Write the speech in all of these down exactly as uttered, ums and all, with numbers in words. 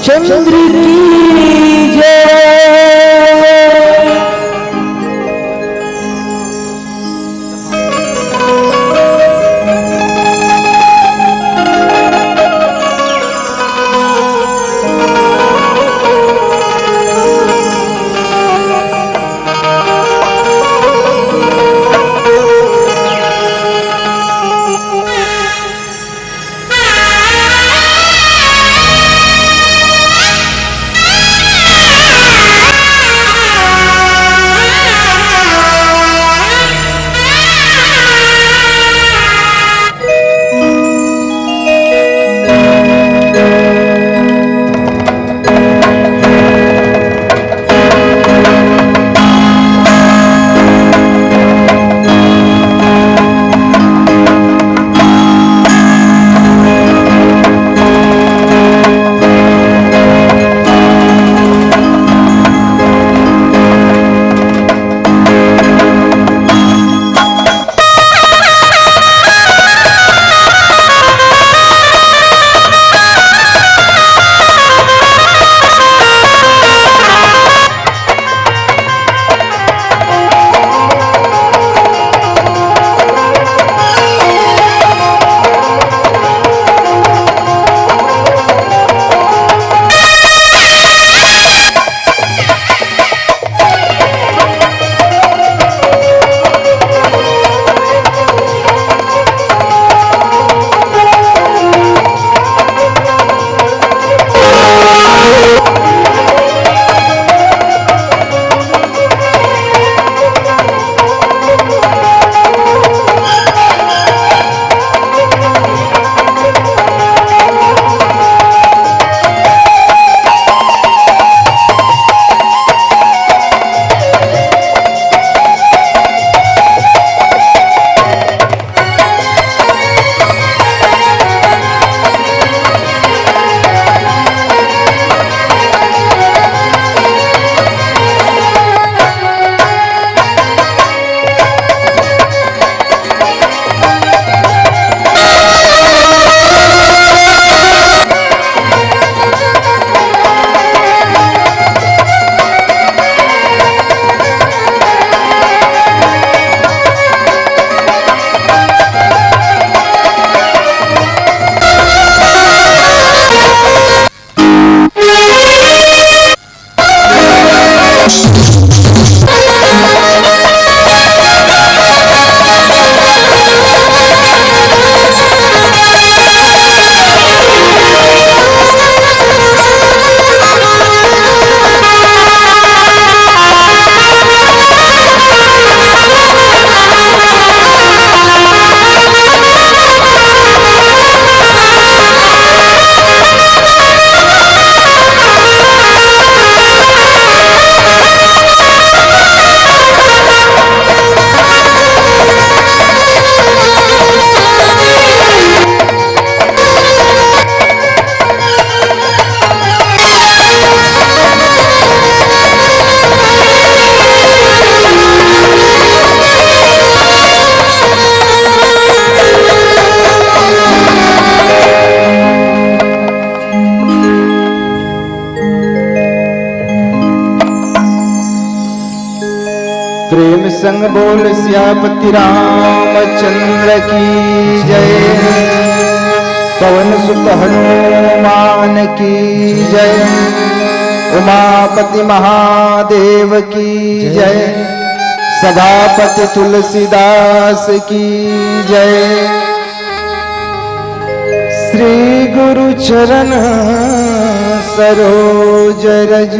चंद्र की जय। प्रेम संग बोल सियापति रामचंद्र की जय। पवन सुत हनुमान की जय। उमापति महादेव की जय। सभापति तुलसीदास की जय। श्री गुरु चरण सरोज रज,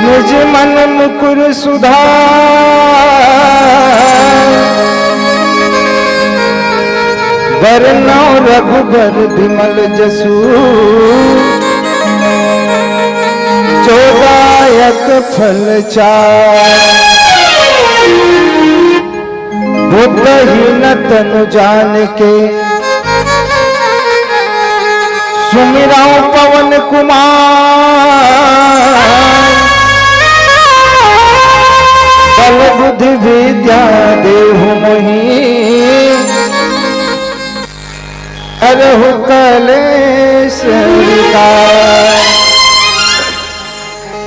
निज मन मुकुर सुधार। बरनउँ रघुबर बिमल जसु, जो दायक फल चार। बुद्धहीन तनु जानिके, सुमिरउँ पवन कुमार।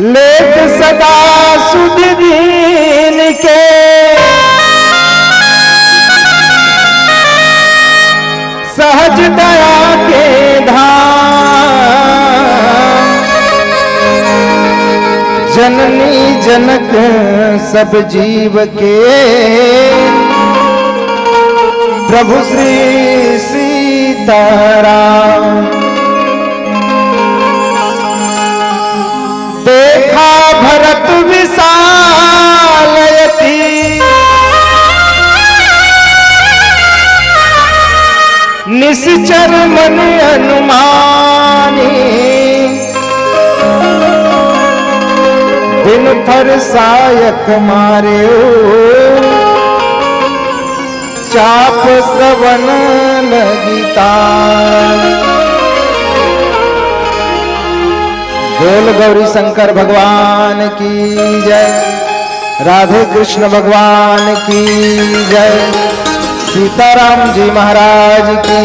लेत सदा सुध दीन के, सहज दया के धाम। जननी जनक सब जीव के, प्रभु श्री सीताराम। देखा भरत विशाल अति, निश्चर मन अनुमानी। बिन फर सायक मारे चाप श्रवण लगिता। बोल गौरी शंकर भगवान की जय, राधे कृष्ण भगवान की जय, सीताराम जी महाराज की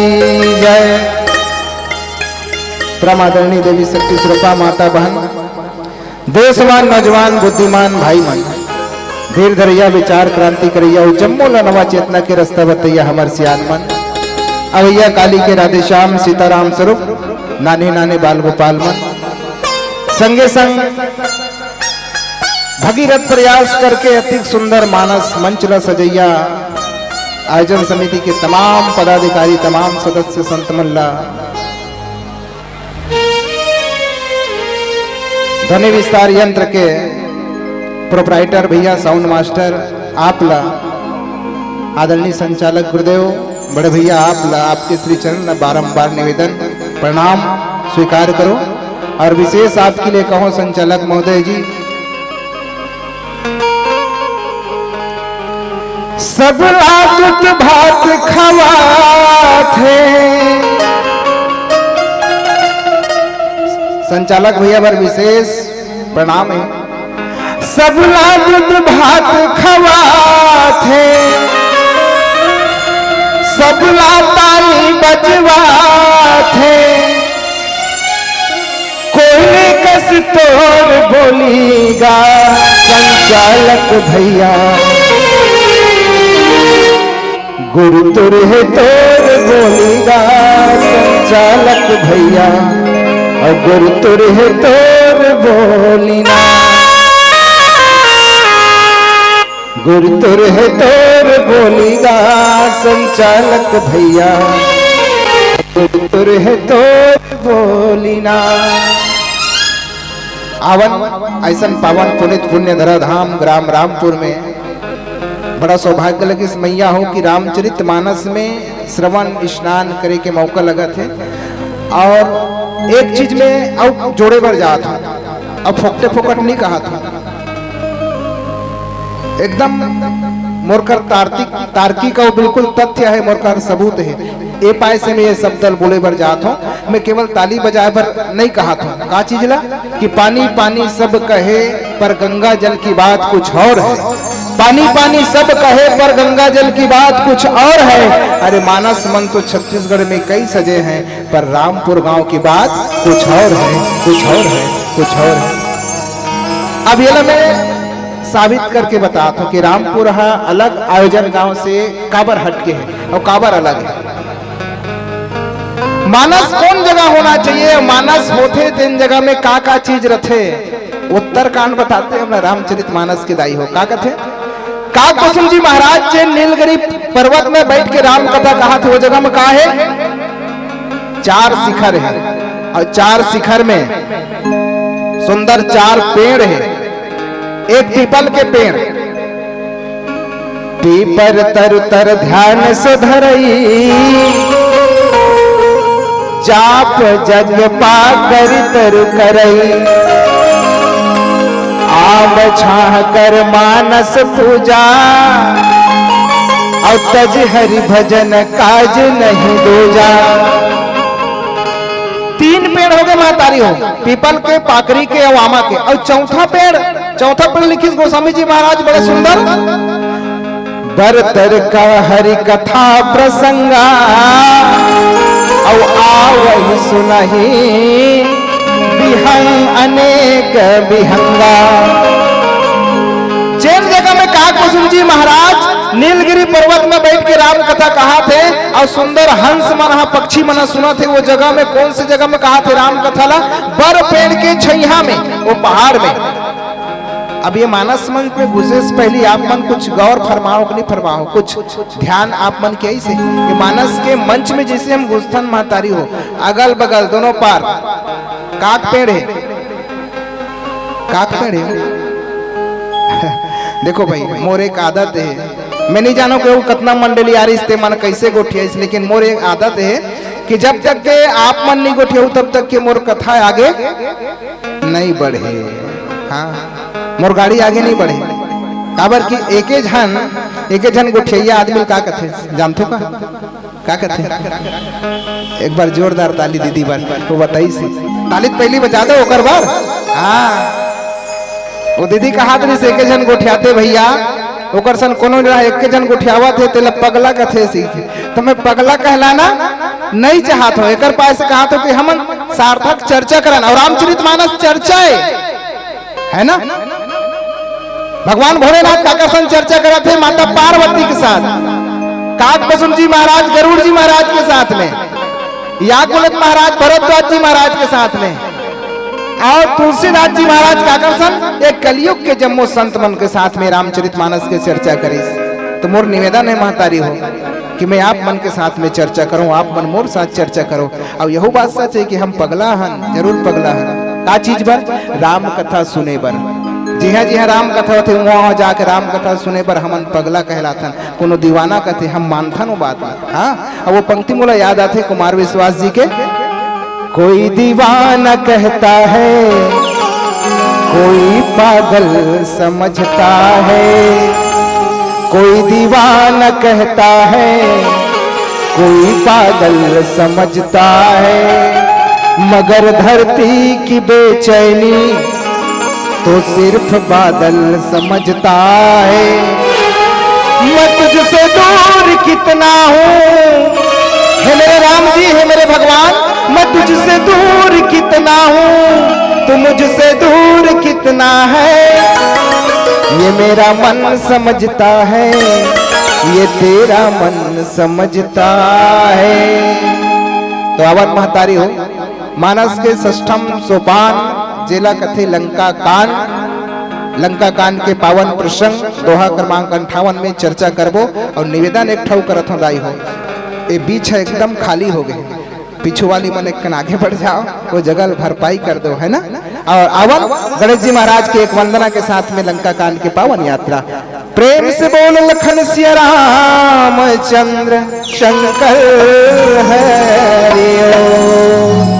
जय। परम आदरणीय देवी शक्ति स्वरूपा माता बहन, देशवान नौजवान बुद्धिमान भाई मन, धीर धरैया, विचार क्रांति करैया, अउ जम्मो ल नवा चेतना के रस्ता बतैया हमर सियान मन, अवैया काली के राधेश्याम सीताराम स्वरूप, नान्हे नान्हे बाल गोपाल मन, संगे संग भगीरथ प्रयास करके अतिक सुंदर मानस मंच ल सजैया आयोजन समिति के तमाम पदाधिकारी, तमाम सदस्य संत मन ल ध्वनि विस्तार यंत्र के प्रोप्राइटर भैया, साउंड मास्टर, आप ला, आदरणीय संचालक गुरुदेव, बड़े भैया, आप ला, आपके श्री चरण ला बारंबार निवेदन, प्रणाम स्वीकार करो। और विशेष आपके लिए कहो संचालक महोदय जी, सब ला दूध भात खवाथे। संचालक भैया बर विशेष प्रणाम हे। सब ला दूध भात खवाथे, सब ला ताली बजवाथे, कोयले कस तोर बोली गा संचालक भैया। गुरतुर हे तोर बोली गा संचालक भैया, अउ गुरतुर हे तोर बोली ना। गुरतुर हे तोर बोली गा संचालक भैया, गुरतुर हे तोर बोली ना। आवन अइसन पावन पुनित पुण्य धरा धाम ग्राम रामपुर में बड़ा सौभाग्य लगिस मैया हो कि रामचरित मानस में श्रवण स्नान करे के मौका लगत हे। और एक चीज में अउ जोड़े बर जात हूँ, अब फोकटे फोकट नहीं कहा था, एकदम मोरकर तार्किक, तार्किक अउ बिल्कुल तथ्य हे, मोरकर सबूत हे। ए पाय से मैं ये शब्द ल बोले बर जात हूँ, मैं केवल ताली बजाए बर नहीं कहा था। का चीज ला कि पानी पानी सब कहे, पर गंगा जल की बात कुछ और है। पानी पानी सब कहे, पर गंगा जल की बात कुछ और है। अरे मानस मन तो छत्तीसगढ़ में कई सजे हैं, पर रामपुर गांव की बात कुछ और है, कुछ और है, कुछ और है। अब ये ला मैं साबित करके बतात हूँ कि रामपुर हा अलग आयोजन गांव से काबर हटके है और काबर अलग है। मानस कौन जगह होना चाहिए, मानस होथे तेन जगह में का का चीज रथे, उत्तरकांड बताथे हमला रामचरित मानस के दाई हो। का कथे? का कुसुम जी महाराज जे नीलगिरी पर्वत में बैठ के राम कथा कहा थे, वो जगह में का है? चार शिखर है और चार शिखर में सुंदर चार पेड़ है। एक पीपल के पेड़, पीपर तरु तर ध्यान सो धरई, चाप जग पाकर तरु करई, आम छाह कर मानस पूजा, और तज हरि भजन काज नहीं दूजा। तीन पेड़ हो गए महतारी हो, पीपल के, पाकरी के और आमा के। और चौथा पेड़, चौथा पेड़ लिखिस गोस्वामी जी महाराज बड़े सुंदर, बर तर का हरि कथा प्रसंगा, और आवहि सुनहि बिहंग अनेक विहंगा। जेन जगह में काकबासुन जी महाराज नीलगिरी पर्वत में बैठ के राम कथा कहाथे अउ सुंदर हंस मन ह, पक्षी मन ह सुनथे, वो जगह में, कौन से जगह में कहाथे राम कथा ला? बर पेड़ के छैया में, वो पहाड़ में। अब ये मानस मंच में घुसे से पहले आप मन कुछ गौर फरमाओ कि नहीं फरमाओ, कुछ ध्यान आप मन के ऐसे, ये मानस के मंच में जैसे हम घुसथन महतारी हो, अगल बगल दोनों पार काक पेड़ है, काक पेड़ है। देखो भाई, मोर एक आदत है, मैं नहीं जानो कि वो कितना मंडली आ रही, इस ते मन कैसे गोठियाइस, लेकिन मोर एक आदत है कि जब तक के आप मन नहीं गोठियाऊ, तब तक के मोर कथा आगे नहीं बढ़े। हाँ, मोर गाड़ी आगे नहीं बढ़े। काबर कि एके झन, एके झन गोठिया आदमी ल का कथे, जानथो का? का कथे? एक बार जोरदार ताली दीदी बर, वो बताइस। ताली तो पहली बजा दो ओकर बर। हाँ, वो दीदी कहात रहिस, एके झन गोठियाथे भैया, ओकर सन कोनो जगह एके झन गोठियावत हे, तेला पगला कथे सीखे। तो मैं पगला कहलाना नहीं चाहत हो, एकर पास कहात हो कि हमन सार्थक चर्चा करन, अउ रामचरित मानस चर्चा है, है ना? भगवान भोलेनाथ काकर सन चर्चा करत हे, माता पार्वती के साथ, काकबासुन जी महाराज, गरुड़ जी महाराज के साथ में, याकुलत महाराज, भरद्वाज जी महाराज के साथ में, अउ तुलसीदास जी महाराज काकर सन, एक कलयुग के जम्मो संत मन के साथ में रामचरित मानस के चर्चा करिस। तो मोर निवेदन है महतारी हो कि मैं आप मन के साथ में चर्चा करूं, आप मन मोर साथ चर्चा करो। अउ यहू बात सच है कि हम पगला हन, जरूर पगला हन। का चीज बर? राम कथा सुने बर। जिहां जिहां राम कथा होथे, उहां उहां जाके राम कथा सुने बर हमन पगला कहलाथन। कोनो दीवाना कथे, हम मानथन वो बात ला। हाँ, अब वो पंक्ति मोला याद आथे कुमार विश्वास जी के, कोई दीवाना कहता है, कोई पागल समझता है, कोई दीवाना कहता है, कोई पागल समझता है, मगर धरती की बेचैनी तो सिर्फ बादल समझता है। मैं तुझसे दूर कितना हूँ, हे मेरे राम जी, हे मेरे भगवान, मैं तुझसे दूर कितना हूँ, तू मुझसे दूर कितना है, ये मेरा मन समझता है, ये तेरा मन समझता है। तो आवत महतारी हो, मानस के षष्ठम सोपान, जेला कथे लंका कांड, लंका कांड के पावन प्रसंग, दोहा क्रमांक अंठावन में चर्चा करबो। अउ निवेदन एक ठऊ करत हूँ दाई हो, ये बीच है एकदम खाली हो गए, पीछू वाली मन एक कन आगे बढ़ जाओ, वो जगह ल भरपाई कर दो, है ना? अउ आवन गणेश जी महाराज के एक वंदना के साथ में लंका कांड के पावन यात्रा। प्रेम से बोल लखन सिया रामचंद्र शंकर हरि ओम।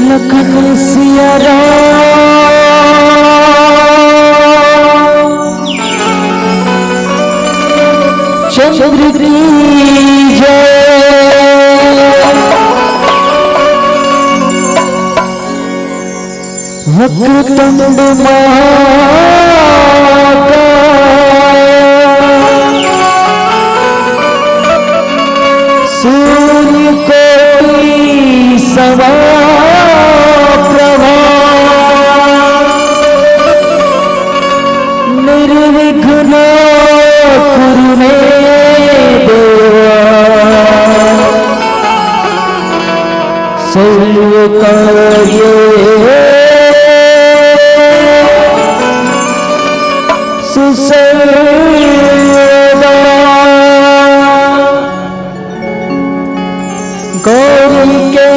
लखन सिया राम चंद्र की जय। वक्रतुंड महाकाय सूर्य कोटि सवा प्रभा निर्विघ्न कुरु मे देवा। सर्व कार्य सुसर्वदा। गौरी के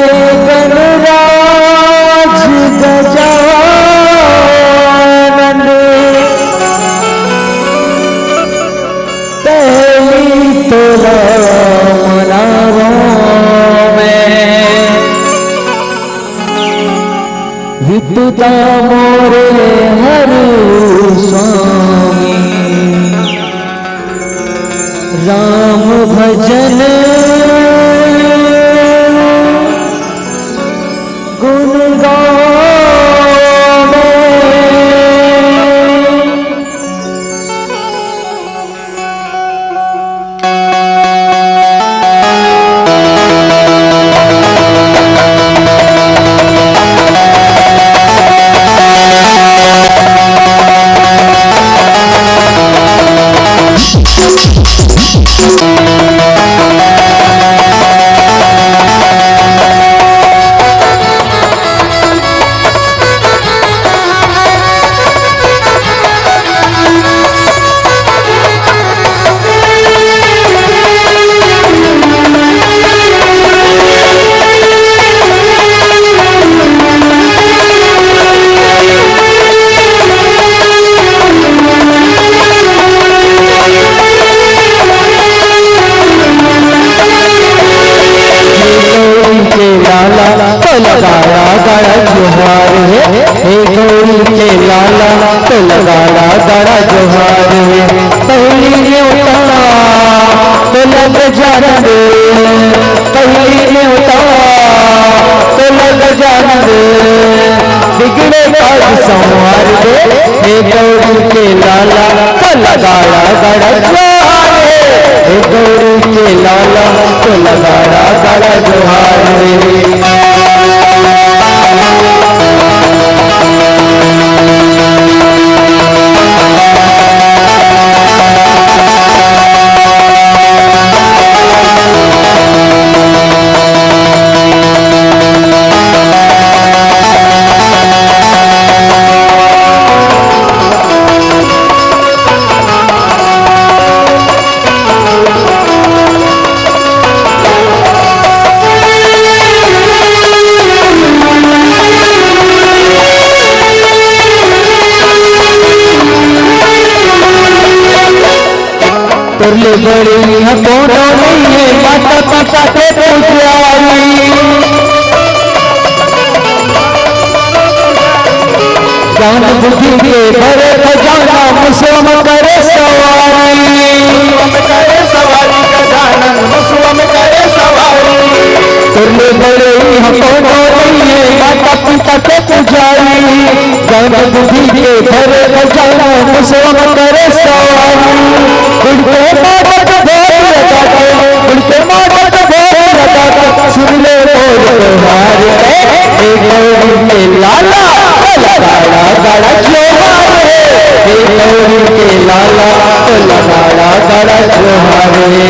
गणराज गजानन, पहली तो राम नाम में विपदा मोरे हर स्वामी। राम भजन गुण गावे। के लाला तो लगाड़ा गाड़ा जोहार रे। पहली नेवता तो लग जान दे, पहली नेवता तो लग जान दे, बिगड़े काज संवार दे। हे गौरी के लाला तो लगाड़ा गाड़ा जोहार रे। हे गौरी के लाला तो लगाड़ा गाड़ा जोहार रे। तोर ले बड़े इहाँ कोनो नइ हे, माता पिता के पुजारी। ज्ञान बुद्धि के भरे खजाना, मुसवा म करे सवारी। मुसवा म करे सवारी गजानन, मुसवा म करे सवारी। तोर ले बड़े इहाँ कोनो नइ हे, माता पिता के पुजारी। ज्ञान बुद्धि के भरे खजाना, मुसवा म करे सवारी। गुण के मादक भोग लगा के, गुण के मादक भोग लगा के, सुन ले मोर गोहार रे। हे गौरी के लाला, तो लगाड़ा गाड़ा जोहार रे। हे गौरी के लाला, तो लगाड़ा गाड़ा जोहार रे।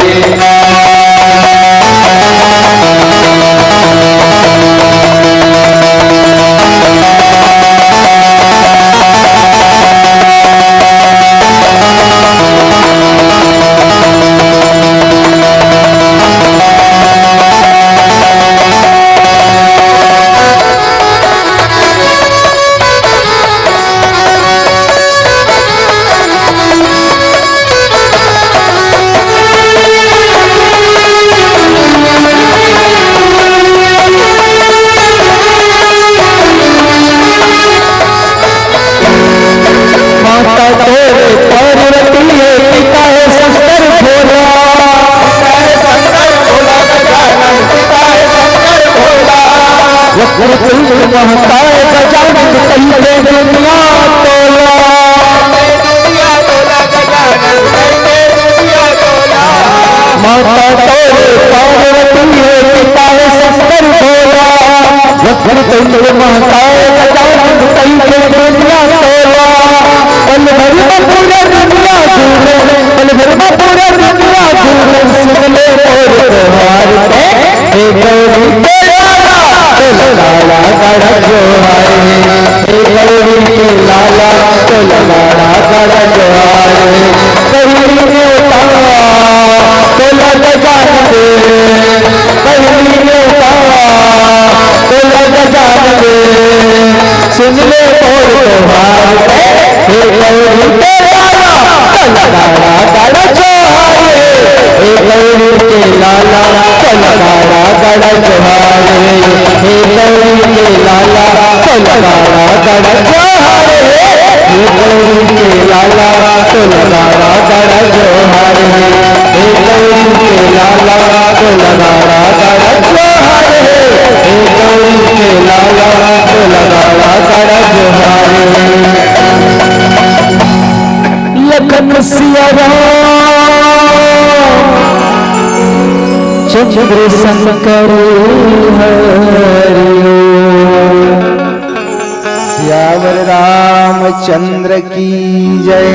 माता तोरे पार्वती हे, पिता हे शंकर भोला। पिता हे शंकर भोला गजानन, पिता हे शंकर भोला। वक्रतुंड महाकाय गजानन, कहि दे दुनिया तोला। कहि दे दुनिया तोला गजानन, कहि दे दुनिया तोला। माता तोरे पार्वती हे, पिता हे शंकर भोला। वक्रतुंड महाकाय गजानन, कहि दे दुनिया तोला। पल भर म पूरा दुनिया झूमे, पल भर म पूरा दुनिया झूमे, सुन ले मोर गोहार रे। हे गौरी के लाला, तो लगाड़ा गाड़ा जोहार रे। हे गौरी के लाला, तो लगाड़ा गाड़ा जोहार रे। पहली नेवता तो लग जान दे, पहली नेवता तो लग जान दे, सुन ले मोर गोहार रे। हे गौरी के लाला, तो लगाड़ा गाड़ा जोहार रे। हे गौरी के लाला, तो लगाड़ा गाड़ा जोहार रे। हे गौरी के लाला, तो लगाड़ा गाड़ा जोहार रे। हे गौरी के लाला, तो लगाड़ा गाड़ा जोहार रे। हे गौरी के लाला, तो लगाड़ा गाड़ा जोहार रे। हे गौरी के लाला, तो लगाड़ा गाड़ा जोहार रे। लखन सिया राम चंद्र शंकर हरि। सियावर रामचंद्र की जय।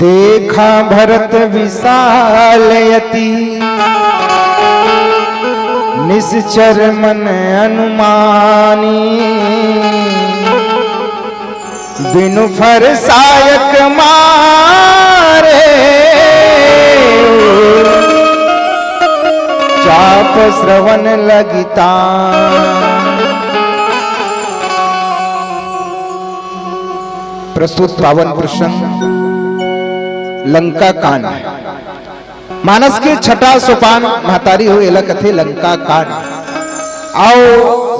देखा भरत विशाल अति, निश्चर मन अनुमानी। बिनु फर सायक मारे, चाप श्रवण लगिता। प्रस्तुत पावन प्रसंग लंका कांड। मानस के छठा सोपान महतारी हो, एला कथे लंका कांड। अउ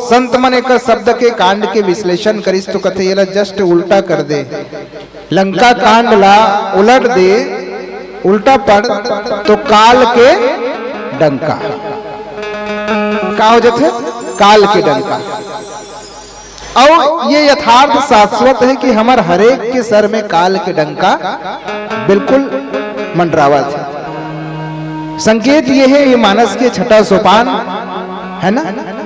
संत मन एकर शब्द के, कांड के विश्लेषण करिस तो कथे, "एला just उल्टा कर दे, लंका कांड ला उलट दे, उल्टा पढ़ तो काल के डंका।" का हो जाथे? काल के डंका। अउ ये यथार्थ शाश्वत हे कि हमर हरेक के सर में काल के डंका बिल्कुल मंडरावत हे। संकेत ये हे, ये मानस के छठा सोपान हे ना,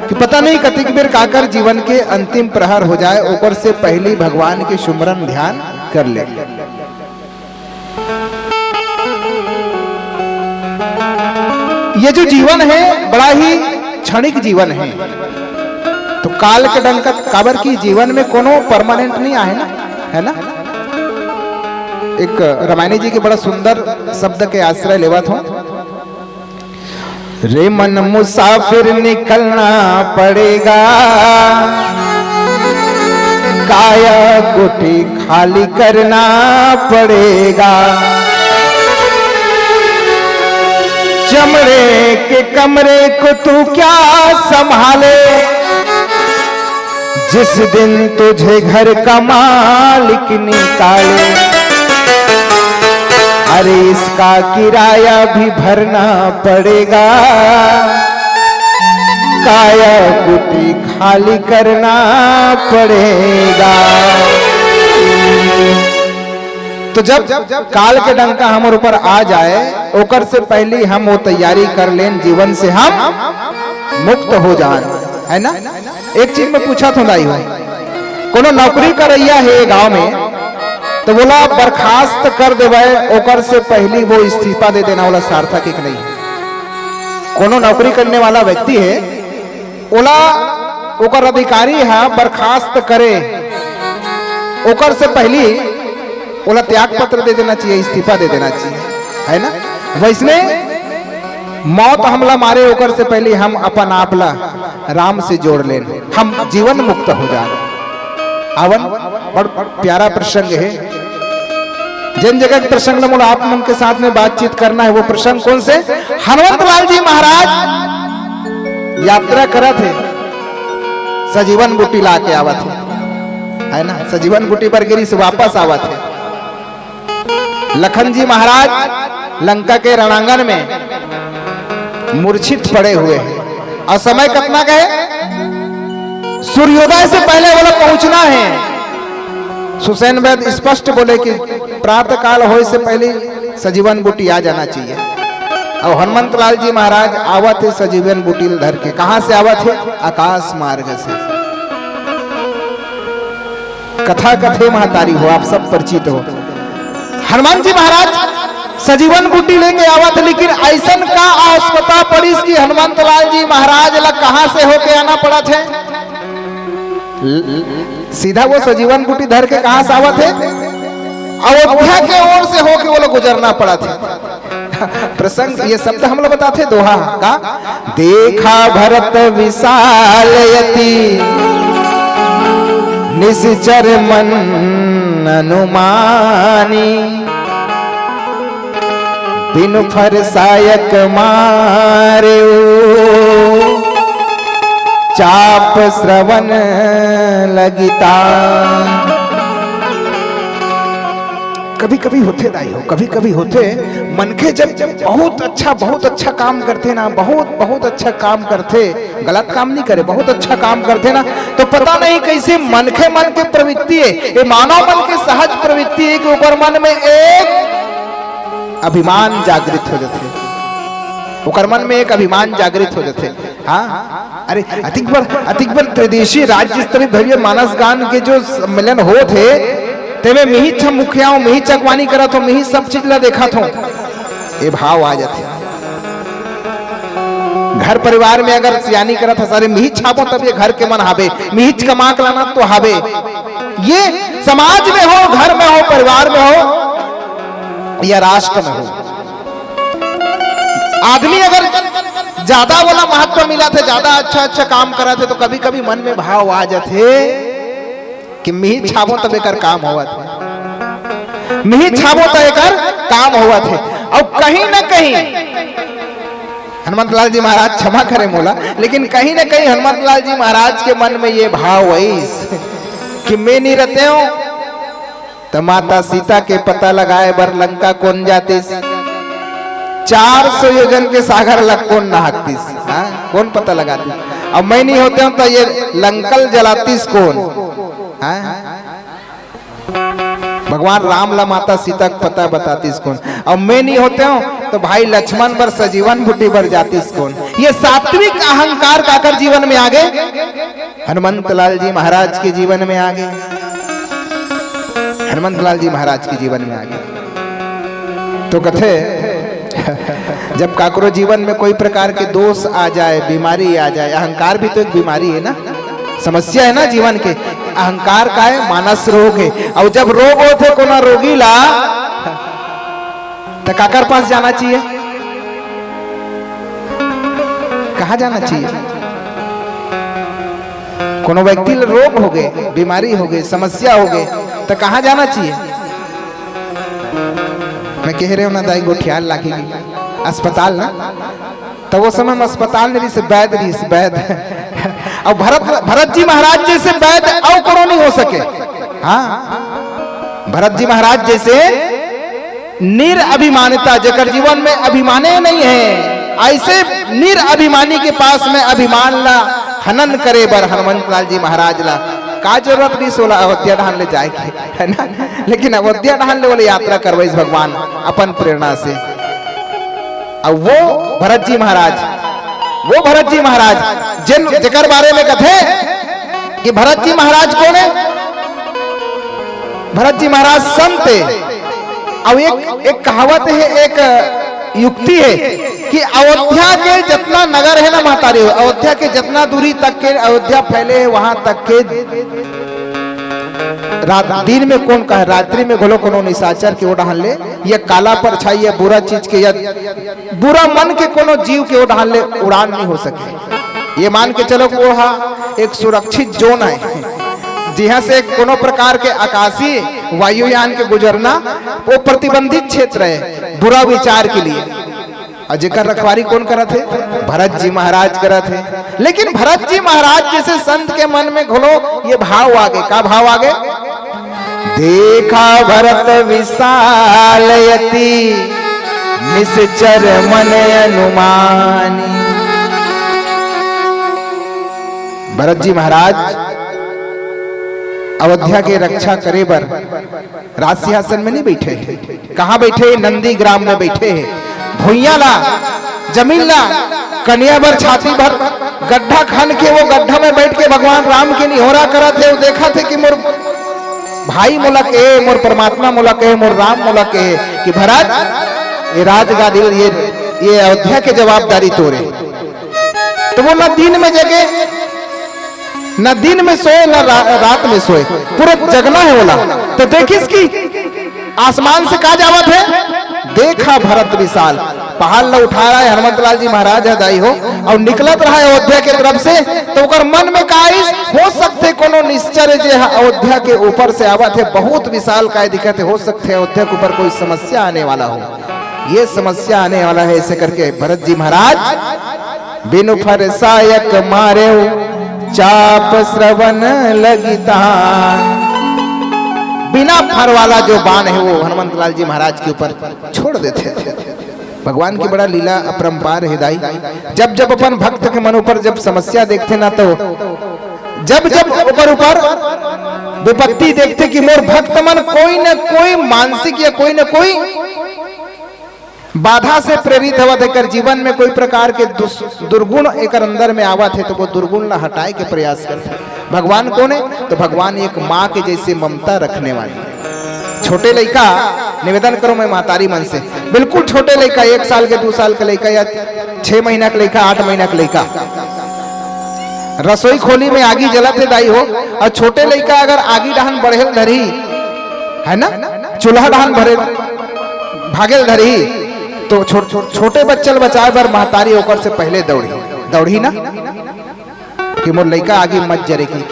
कि पता नहीं कतिक बेर काकर जीवन के अंतिम प्रहर हो जाए, ओकर से पहिली भगवान के सुमरन ध्यान कर ले। ये जो जीवन हे, बड़ा ही क्षणिक जीवन हे। तो काल के डंका, काबर कि जीवन में कोनो permanent नहीं आहे ना, हे ना? एक रमायणी जी के बड़ा सुंदर शब्द के आश्रय लेवत हों। रे मन मुसाफिर निकलना पड़ेगा, काया कुटी खाली करना पड़ेगा। चमड़े के कमरे को तू क्या संभाले, जिस दिन तुझे घर का मालिक निकाले। अरे इसका किराया भी भरना पड़ेगा, काया कुटी खाली करना पड़ेगा। तो जब काल के डंका हमर ऊपर आ जाए, ओकर से पहली हम वो तैयारी कर लेन, जीवन से हम मुक्त हो जान, हे ना? एक चीज मैं पूछत हों दाई हो, कोनो नौकरी करइया हे गांव में, तो ओला बर्खास्त कर देवय, ओकर से पहली वो इस्तीफा दे देना, ओला सार्थक एक नहीं। कोनो नौकरी करने वाला व्यक्ति हे, ओला, ओकर अधिकारी ह बर्खास्त करे, ओकर से पहली ओला त्याग पत्र दे देना चाहिए, इस्तीफा दे देना चाहिए, हे ना? वैसने मौत हमला मारे, ओकर से पहले हम अपन आप ला राम से जोड़ लेन, हम जीवन मुक्त हो जान। आवन, बड़ प्यारा प्रसंग हे। जिन जगह के प्रसंग ला मोला आप मन के साथ में बातचीत करना हे, वो प्रसंग कोन से? हनुमंत लाल जी महाराज यात्रा करत हे, सजीवन बूटी ला के आवत हे, हे ना? सजीवन बूटी बर गिरी से वापस आवत हे। लखन जी महाराज लंका के रणांगन में मूर्छित पड़े हुए हे। अउ समय कतना के हे? सूर्योदय से पहले ओला पहुंचना हे। सुसैन वैद्य स्पष्ट बोले कि प्रातः काल होय से पहले सजीवन बूटी आ जाना चाहिए। अउ हनुमंत लाल जी महाराज आवत हे सजीवन बूटी ल धर के। कहां से आवत हे? आकाश मार्ग से। कथा कथे महतारी हो, आप सब परिचित हो। हनुमान जी महाराज सजीवन बूटी लेके आवत हे, लेकिन अइसन का आवश्यकता पड़िस कि हनुमंत लाल जी महाराज ला कहां से होके आना पड़त हे? ल-, सीधा वो सजीवन बूटी धर के कहां से आवत हे? अयोध्या के ओर से होके वो लोग गुजरना पड़त हे। प्रसंग, ये शब्द हमला बताथे दोहा का, देखा भरत विशाल अति, निशिचर मन अनुमानी। बिनु फर सायक मारेउ, चाप श्रवण लगिता। कभी-कभी होथे दाई हो, कभी-कभी होथे, मनखे जब, जब बहुत अच्छा, बहुत अच्छा काम करथे ना, बहुत, बहुत अच्छा काम करथे, गलत काम नहीं करे, बहुत अच्छा काम करथे ना, तो पता नहीं कैसे मनखे मन के प्रवृत्ति हे, ये मानव मन के सहज प्रवृत्ति हे कि ओकर मन में एक अभिमान जागृत हो जाथे, ओकर मन में एक अभिमान जागृत हो जाथे। हाँ, अरे, अतिक बर, अतिक बर त्रिदेशीय राज्य स्तरीय भव्य मानस गान के जो सम्मेलन होत हे, तेमे मिहिच ह मुखिया हों, मिहिच अगवानी करत हों, मिहिच सब चीज ला देखत हों, ये भाव आ जाथे। घर परिवार में अगर सियानी करत हस, अरे, मिहिच छाबो तब ये घर के मन हाबे, मिहिच कमा के लाना तो हाबे। ये समाज में हो, घर में हो, परिवार में हो या राष्ट्र में हो, आदमी अगर ज्यादा वाला महत्व मिलत हे, ज्यादा अच्छा अच्छा काम करत हे, तो कभी कभी मन में भाव आ जाथे कि मिहिच छाबो तब एकर काम होवत हे, मिहिच छाबो तब एकर काम होवत हे। अउ कहीं ना कहीं हनुमंत लाल जी महाराज क्षमा करे मोला, लेकिन कहीं ना कहीं हनुमंत लाल जी महाराज के मन में ये भाव आइस कि मैं नहीं रहते हूं तो माता सीता के पता लगाए बर लंका कोन जातिस, चार सौ योजन के सागर ला कोन नहाकतिस, हाँ? कोन पता लगातिस? अब मैं नहीं होते हूं तो ये लंकल जलातिस कोन, हाँ? भगवान राम ला माता सीता के पता बतातिस कोन? अब मैं नहीं होते हूं तो भाई लक्ष्मण बर सजीवन बूटी बर जातिस कोन? ये सात्विक अहंकार काकर जीवन में आगे? हनुमंत लाल जी महाराज के जीवन में आगे। हनुमंत लाल जी महाराज के जीवन में आगे। तो कथे, जब काकरो जीवन में कोई प्रकार के दोष आ जाए, बीमारी आ जाए, अहंकार भी तो एक बीमारी है ना, समस्या है ना जीवन के। अहंकार का है, मानस रोग है। और जब रोग होथे कोना रोगी ला, तो काकर पास जाना चाहिए? कहाँ जाना चाहिए? कोनो व्यक्ति ल रोग हो गए, बीमारी हो गए, समस्या हो गए, तो कहाँ जाना चाहिए? मैं कह रहे हूं ना दाई, गोठियाल लागी अस्पताल ना, तो वो समय में अस्पताल नहीं रहिस, वैद रहिस, वैद। अब भरत, भरत जी महाराज जैसे वैद और कोनो नहीं हो सके। हाँ, भरत जी महाराज जैसे निरअभिमानिता, जेकर जीवन में अभिमाने नहीं है, ऐसे निरअभिमानी के पास में अभिमान ला हनन करे बर हनुमंत लाल जी महाराज ला का जरूरत रहिस ओला अयोध्या डहान ले जाए के, है ना? लेकिन अयोध्या डहान ले ओला यात्रा करवाइस भगवान अपन प्रेरणा से। अब वो भरत जी महाराज, वो भरत जी महाराज जिन, जेकर बारे में कथे कि भरत जी महाराज कोन है? भरत जी महाराज संत है। और एक, एक कहावत है, एक युक्ति है कि अयोध्या के जितना नगर है ना महतारी हो, अयोध्या के जितना दूरी तक के अयोध्या फैले है, वहां तक के रात, दिन में कोन कहे, रात्रि में घलो कोनो निशाचर के ओ डहान ले, या काला परछाई, या बुरा चीज के, या बुरा मन के कोनो जीव के ओ डहान ले उड़ान नहीं हो सके। ये मान के चलो कि वो हा एक सुरक्षित जोन है, जिहां से कोनो प्रकार के आकाशीय वायुयान के गुजरना वो प्रतिबंधित क्षेत्र है बुरा विचार के लिए। और जेकर रखवारी कोन करत है? भरत जी महाराज करत है। लेकिन भरत जी महाराज जैसे संत के मन में घलो ये भाव आगे, का भाव आगे? देखा भरत विशाल यति निश्चर मन अनुमानी। भरत जी महाराज अयोध्या के रक्षा करे बर राज सिंहासन में नहीं बैठे हैं। कहाँ बैठे हैं? नंदीग्राम में बैठे हैं। भुइयां ला, जमीन ला, कनिया बर छाती भर गड्ढा खन के वो गड्ढा में बैठ के भगवान राम के निहोरा करत है। वो देखत है कि मोर भाई मोला कहे, मोर परमात्मा मोला कहे, मोर राम मोला कहे कि भरत, ये राजगादी, ये, ये अयोध्या के जवाबदारी तोरे। तो वो ना दिन में जगे, ना दिन में सोए, ना रा-, रात में सोए, पूरा जगना है बोला। तो देखिस कि आसमान से का जावत है, देखा भरत विशाल, पहाड़ ला उठा रहा है हनुमंत लाल जी महाराज है दाई हो, और निकलत रहा है अयोध्या के तरफ से, तो ओकर मन में का आइस, हो सकथे कोनो निश्चर जे ह अयोध्या के ऊपर से आवत है, बहुत विशाल काय दिखत है, हो सकथे अयोध्या के ऊपर कोई समस्या आने वाला हो, ये समस्या आने वाला है, ऐसे करके भरत जी महाराज बिनु फर सायक मारेउ चाप श्रवण लगिता। बिना फर वाला जो बाण है वो हनुमंत लाल जी महाराज के ऊपर छोड़ देते। भगवान की बड़ा लीला अपरंपार है दाई। जब जब अपन भक्त के मन ऊपर जब समस्या देखते ना तो जब जब ओकर ऊपर विपत्ति देखते कि मोर भक्त मन कोई न कोई मानसिक या कोई न कोई बाधा से प्रेरित हवत, एकर जीवन में कोई प्रकार के दुस-, दुर्गुण एकर अंदर में आवत है, तो वो दुर्गुण ला हटाए के प्रयास करथे। भगवान कौन है? तो भगवान एक माँ के जैसे ममता रखने वाली। छोटे लइका, निवेदन करो मैं महतारी मन से, बिल्कुल छोटे लइका, एक साल के, दो साल के लइका या छह महीना के लइका, आठ महीना के लइका, रसोई खोली में आगी जलत है दाई हो, और छोटे लइका अगर आगी डहान बढ़ेल धरी, है ना, चूल्हा डहान भरे भागेल धरी, तो छो-, छोटे बच्चा ल बचाए बर महतारी ओकर से पहले दौड़ी, दौड़ी ना, कि मोर लइका आगी मत जरे की।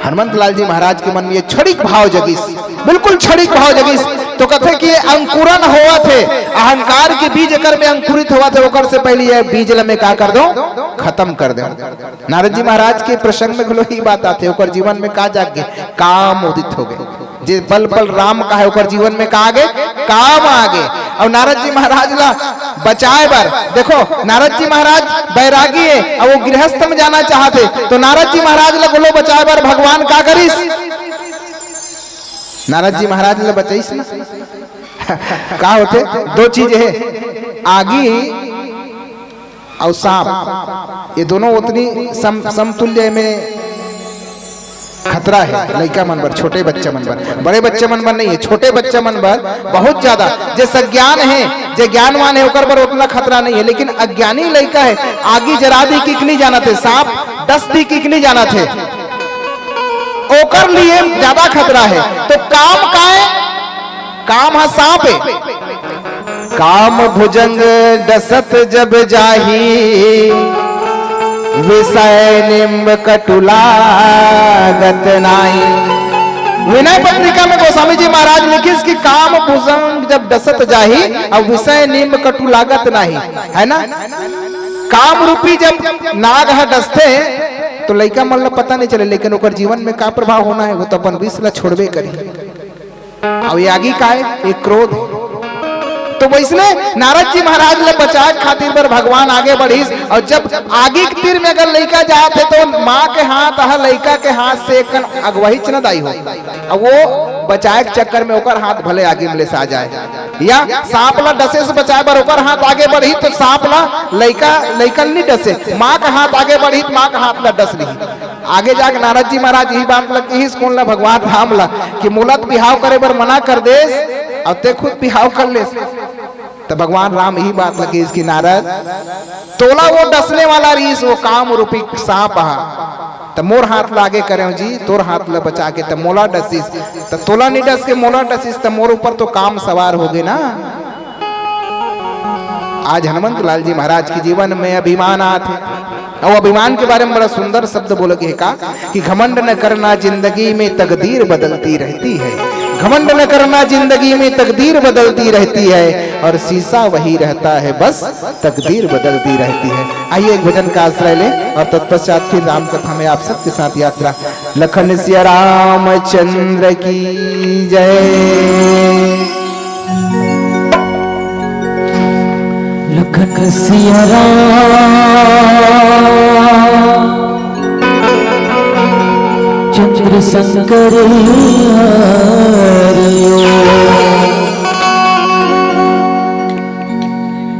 हनुमंत लाल जी महाराज के मन में ये क्षणिक भाव जगिस, बिल्कुल क्षणिक भाव जगिस तो कथे कि ये अंकुरन होवत हे, अहंकार के बीज एकर में अंकुरित होवत हे, ओकर से पहले ये बीज ल मैं का कर दो, खत्म कर दो। नारद जी महाराज के प्रसंग में घलो ही बात आथे, ओकर जीवन में का जाग गे, काम उदित हो गे। जे बल बल राम का हे, ओकर जीवन में का आ गे, काम आ गे। अउ नारद जी महाराज ला बचाए बर, देखो, नारद जी महाराज बैरागी हे, अउ वो गृहस्थ में जाना चाहत हे, तो नारद जी महाराज ला घलो बचाए बर भगवान का करिस? नारद जी महाराज ला बचाइस ना। का होथे? दो चीज हे, आगी अउ सांप, ये दोनों ओतनी सम-, समतुल्य में खतरा हे लइका मन बर, छोटे बच्चा मन बर। बड़े बच्चा मन बर नहीं हे, छोटे बच्चा मन बर बहुत ज्यादा। जे सज्ञान हे, जे ज्ञानवान हे, ओकर बर ओतना खतरा नहीं हे, लेकिन अज्ञानी लइका हे, आगी जरा दी किकनी जानत हे, सांप डस दी किकनी जानत हे, ओकर लिए ज्यादा खतरा हे। तो काम काय? काम ह सांप हे। काम भुजंग डसत जब जाही, विषय निम्ब कटु लागत नाही। विनय पत्रिका में गोस्वामी जी महाराज लिखिस कि काम भुजंग जब डसत जाही, अउ विषय निम्ब कटु लागत नाही, है ना? काम रूपी जब नाग ह डसथे, तो लइका मन ल पता नहीं चले, लेकिन ओकर जीवन में का प्रभाव होना हे, वो तो अपन विष ल छोड़बे करही। अउ ये आगी काय? ये क्रोध। तो वइसने नारद जी महाराज ल बचाए खातिर बर भगवान आगे बढ़िस। अउ जब आगी के तीर में अगर लइका जात हे, तो माँ के हाथ ह लइका के हाथ से एक कन अगवहिच न दाई हो, अउ वो बचाए के चक्कर में ओकर हाथ भले आगी में ले सा जाए, या सांप ला डसे से बचाए बर ओकर हाथ आगे बढ़ी, तो सांप ला लइका, लइकन नहीं डसे, माँ का हाथ आगे बढ़ी, तो माँ का हाथ ला डस ली। आगे जाके नारद जी महाराज यही बात ला कहिस कोन ला, भगवान राम ला, कि मोला तो बिहाव करे बर मना कर देस, अउ ते खुद बिहाव कर लेस। तो भगवान राम यही बात ला कहिस कि नारद, तोला वो डसने वाला रहिस, वो काम रूपी सांप हा, त मोर हाथ ला आगे करेंव जी, तोर हाथ ला बचा के, त मोला डसिस, त तोला नी डस के मोला डसिस, त मोर ऊपर तो काम सवार हो गे ना। आज हनुमंत लाल जी महाराज के जीवन में अभिमान आत हे, अउ अभिमान के बारे में बड़ा सुंदर शब्द बोले गे हे का, कि घमंड न करना जिंदगी में, तकदीर बदलती रहती है। घमंड न करना जिंदगी में, तकदीर बदलती रहती है, और शीशा वही रहता है बस, तकदीर बदलती रहती है। आइए, एक भजन का आश्रय लें और तत्पश्चात फिर राम कथा में आप सबके साथ यात्रा। लखन सिया रामचंद्र की जय। लखन सिया राम चंद्र शंकर हरिओ।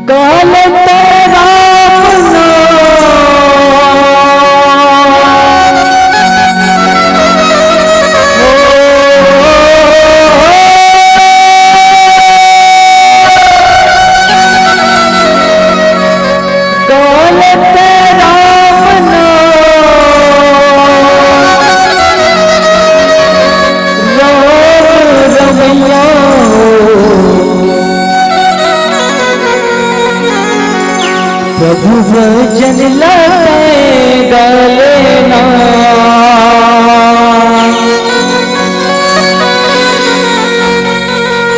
काल तेरा अपना काल तेरा अपना राम रमैया हो। प्रभु भजन लगे गाले ना।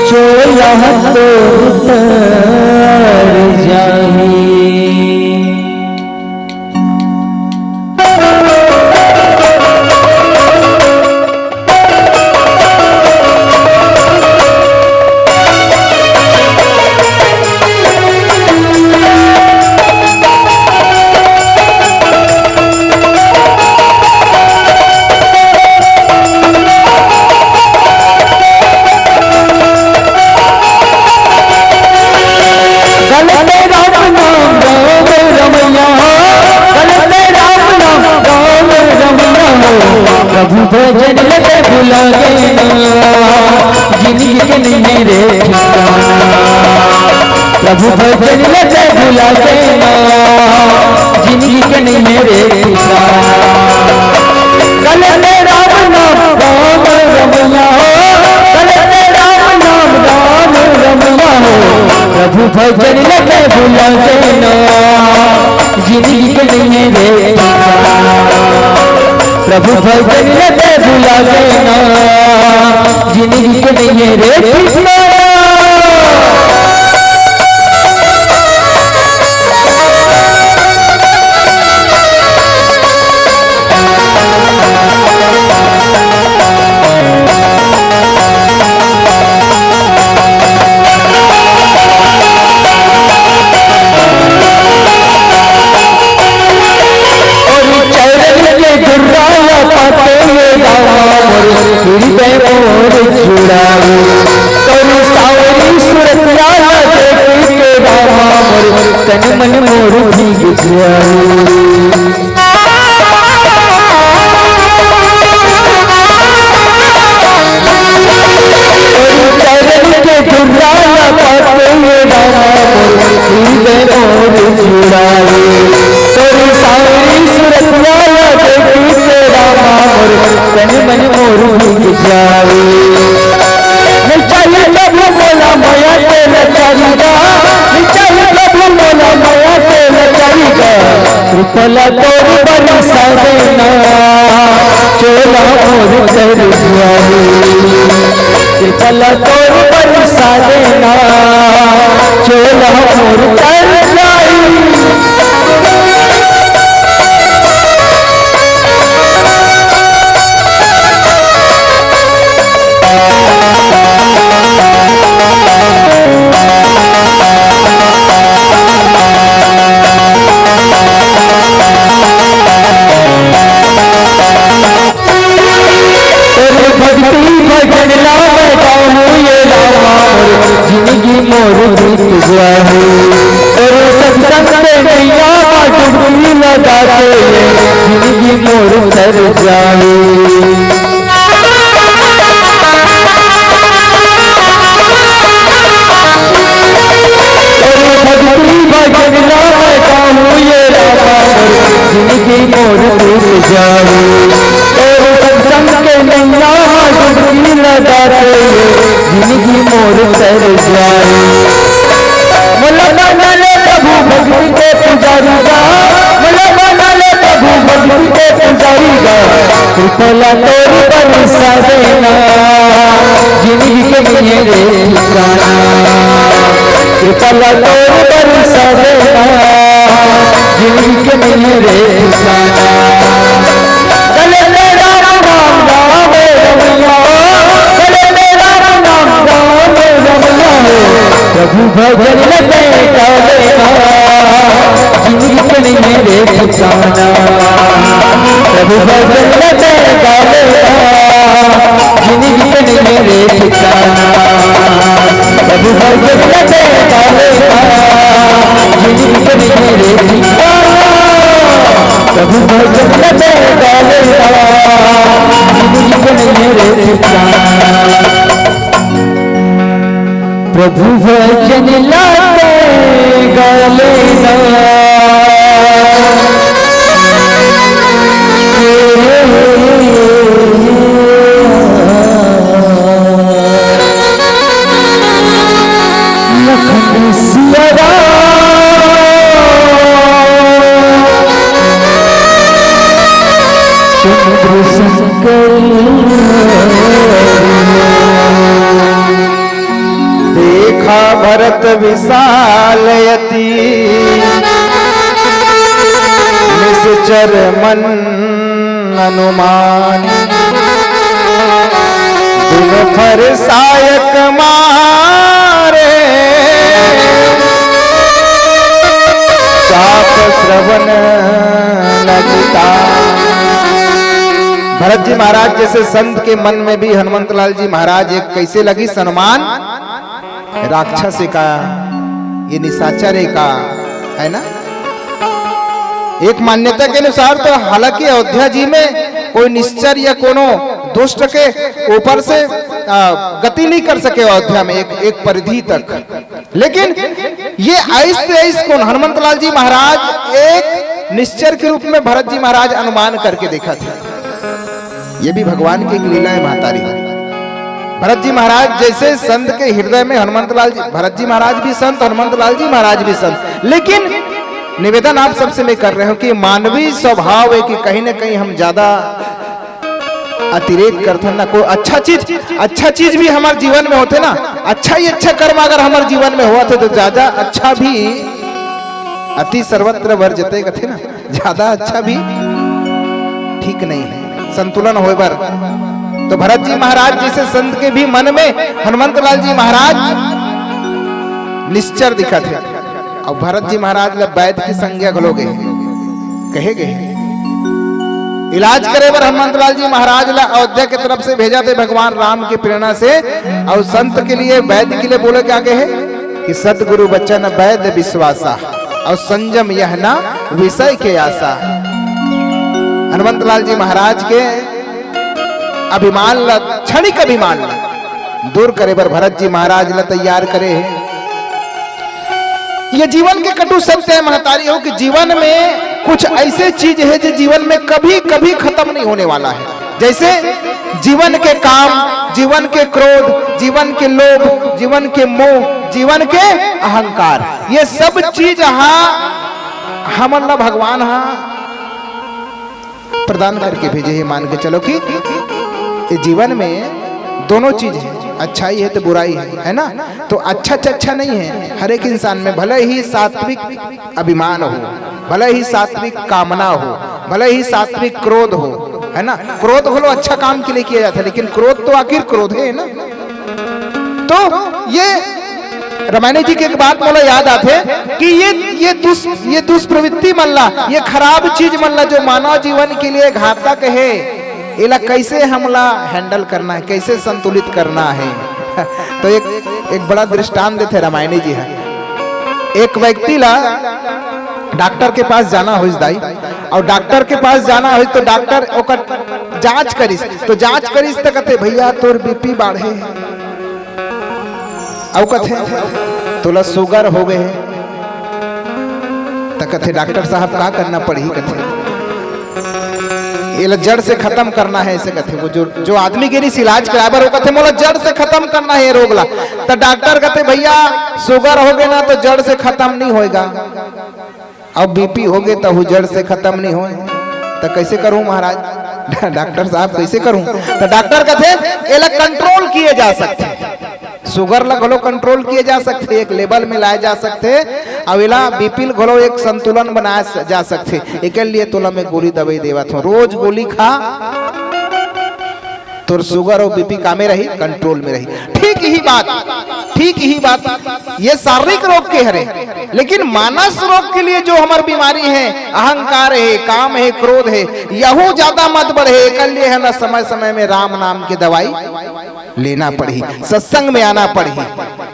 चोला तो उतर जाही। गलते राम नाम राम रमैया, गलते राम नाम राम रमैया हो। प्रभु भजन लगे भुला गए ना, जिंदगी के नहीं रे ठिकाना। प्रभु भजन लगे भुला गए ना, जिंदगी के नहीं रे ठिकाना। गलते राम नाम राम रमैया हो, गलते राम नाम राम रमैया हो। प्रभु भजन लगे भुला गए ना, जिंदगी के नहीं रे ठिकाना। प्रभु भजन लगे भुला देना, जिंदगी के नइये रे ठिकाना। अउ चरण के धुर्रा ला पाके ये रामा मोर हृदय मोर जुड़ावे। अउ सांवरी सुरतिया ला देख के रामा मोर तन मन मोर भीग जावे। अउ चरण के धुर्रा ला पाके ये रामा मोर हृदय मोर जुड़ावे। अउ सांवरी सुरतिया ला देख के रामा मोर तन मन मोर भीग जावे। मिल जाही प्रभु मोला मया के लाचारी गा, मिल जाही प्रभु मोला मया के लाचारी गा। कृपा ला तोर बरसा देना, चोला मोर तर जाही। कृपा ला तोर बरसा देना, चोला मोर तर जाही। तोर भक्ति भजन ला मैं गाऊं ये रामा मोर जिंदगी मोर बीत जाही। तोर सत्संग के नैया मा डुबकी लगा के ये जिंदगी मोर तर जाही। तोर भक्ति भजन ला मैं गाऊं ये रामा मोर जिंदगी मोर बीत जाही। तोर सत्संग के नैया मा डुबकी लगा के ये जिंदगी मोर तर जाही। मोला बना ले प्रभु भक्ति के पुजारी गा, मोला बना ले प्रभु भक्ति के पुजारी गा। कृपा ला तोर बरसा देना, जिंदगी के नइये रे ठिकाना। कृपा ला तोर बरसा देना, जिंदगी के नइये रे ठिकाना। गले में राम नाम गावे रमैया, गले में राम नाम गावे रमैया। प्रभु भजन में गावे ना, जिंदगी के नइये रे ठिकाना। प्रभु भजन में गावे ना, जिंदगी के नइये रे ठिकाना। प्रभु भजन में गावे ना, जिंदगी के नइये रे ठिकाना। प्रभु भजन में गावे ना, जिंदगी के नइये रे ठिकाना। प्रभु भजन ला ते गा लेना। लखन सिया राम चंद्र शंकर। देखा भरत विशाल अति, निश्चर मन हनुमान। दिन भर सायक मारे, चाप श्रवण लगिता। भरत जी महाराज जैसे संत के मन में भी हनुमंत लाल जी महाराज एक कैसे लगिस हनुमान, राक्षस हे का, ये निशाचर हे का, है ना? एक मान्यता के अनुसार तो हालांकि अयोध्या जी में कोई निश्चर या कोनो दुष्ट के ऊपर से, आ, गति नहीं कर सके अयोध्या में एक, एक परिधि तक। लेकिन ये ऐस से ऐस कोन हनुमंत लाल जी महाराज एक निश्चर के रूप में भरत जी महाराज अनुमान करके देखत हे। ये भी भगवान की एक लीला है महतारी। भरत जी महाराज जैसे संत के हृदय में हनुमंत लाल जी, भरत जी महाराज भी संत, हनुमंत लाल जी महाराज भी संत, लेकिन निवेदन आप सबसे मैं कर रहे हूं कि मानवीय स्वभाव है कि कहीं ना कहीं हम ज्यादा अतिरेक करथन ना। कोई अच्छा चीज, अच्छा चीज भी हमर जीवन में होथे ना, अच्छा ही अच्छा कर्म अगर हमर जीवन में होवत हे तो ज्यादा अच्छा भी, अति सर्वत्र वर्जते कथे ना, ज्यादा अच्छा भी ठीक नहीं है। संतुलन होए बर तो भरत जी महाराज जैसे संत के भी मन में हनुमंत लाल जी महाराज निश्चर दिखत हे। अउ भरत जी महाराज ला वैद की संज्ञा घलो गे हे, कहे गे हे। इलाज करे बर हनुमंत लाल जी महाराज ला अयोध्या के तरफ से भेजथे भगवान राम की प्रेरणा से, अउ संत के लिए, वैद के लिए बोले क्या गे हे कि सतगुरु वचन वैद विश्वासा, अउ संजम यह ना विषय के आसा। हनुमंत लाल जी महाराज के अभिमान ला, क्षणिक अभिमान ला दूर करे बर भरत जी महाराज ला तैयार करे हे। ये जीवन के कटु सत्य है महतारी हो कि जीवन में कुछ ऐसे चीज है जो जीवन में कभी कभी खत्म नहीं होने वाला है। जैसे जीवन के काम, जीवन के क्रोध, जीवन के लोभ, जीवन के मोह, जीवन के अहंकार, ये सब चीज हा हमन ला भगवान हा प्रदान करके भेजे हे। मान के चलो कि ये जीवन में दोनों चीज है, अच्छाई है तो बुराई है, है ना? तो अच्छा से अच्छा नहीं है हर एक इंसान में, भले ही सात्विक अभिमान हो, भले ही सात्विक कामना हो, भले ही सात्विक क्रोध हो, है ना? क्रोध घलो अच्छा काम के लिए किया जाता है, लेकिन क्रोध तो आखिर क्रोध है ना। तो ये रामायणी जी के एक बात मोला याद आथे कि ये, ये दुष-, ये दुष्प्रवृत्ति मन ला, ये खराब चीज मन ला जो मानव जीवन के लिए घातक है, एला कैसे हमला handle करना है, कैसे संतुलित करना है। तो एक, एक बड़ा दृष्टांत देथे रामायणी जी है। एक व्यक्ति ला डॉक्टर के पास जाना होइस दाई, अउ डॉक्टर के पास जाना होइस तो डॉक्टर ओकर जांच करिस, तो जांच करिस त कथे, "भैया तोर बीपी बाढ़े हे।" अउ कथे, "तोला शुगर हो गए हे।" त कथे, "डॉक्टर साहब का करना पड़ही?" कथे, "एला जड़ से खत्म करना है," ऐसे कथे। वो जो, जो आदमी गे रिहिस इलाज कराए बर, वो कथे, "मोला जड़ से खत्म करना है ये रोग ला।" त डॉक्टर कथे, "भैया शुगर हो गए ना तो जड़ से खत्म नहीं होएगा।" अब बीपी हो गए तहु जड़ से खत्म नहीं होए, त कैसे करूं महाराज? डॉक्टर साहब कैसे करूं? त डॉक्टर कथे, "एला कंट्रोल किए जा सकथे, शुगर ला घलो कंट्रोल किए जा सकथे, एक लेवल में लाए जा सकथे, अउ एला बीपी ल घलो एक संतुलन बनाए स-, जा सकथे। एकर लिए तोला मैं गोली दवाई देवत हूं, रोज गोली खा।" तोर शुगर अउ बीपी कामे रही, कंट्रोल में रही। ठीक ही बात, ठीक ही बात ये शारीरिक रोग के हरे, लेकिन मानस रोग के लिए जो हमर बीमारी है, अहंकार है, काम है, क्रोध है, यहू ज्यादा मत बढ़े। एकर लिए है ना, समय समय में राम नाम के दवाई लेना पड़ही, सत्संग में आना पड़ही,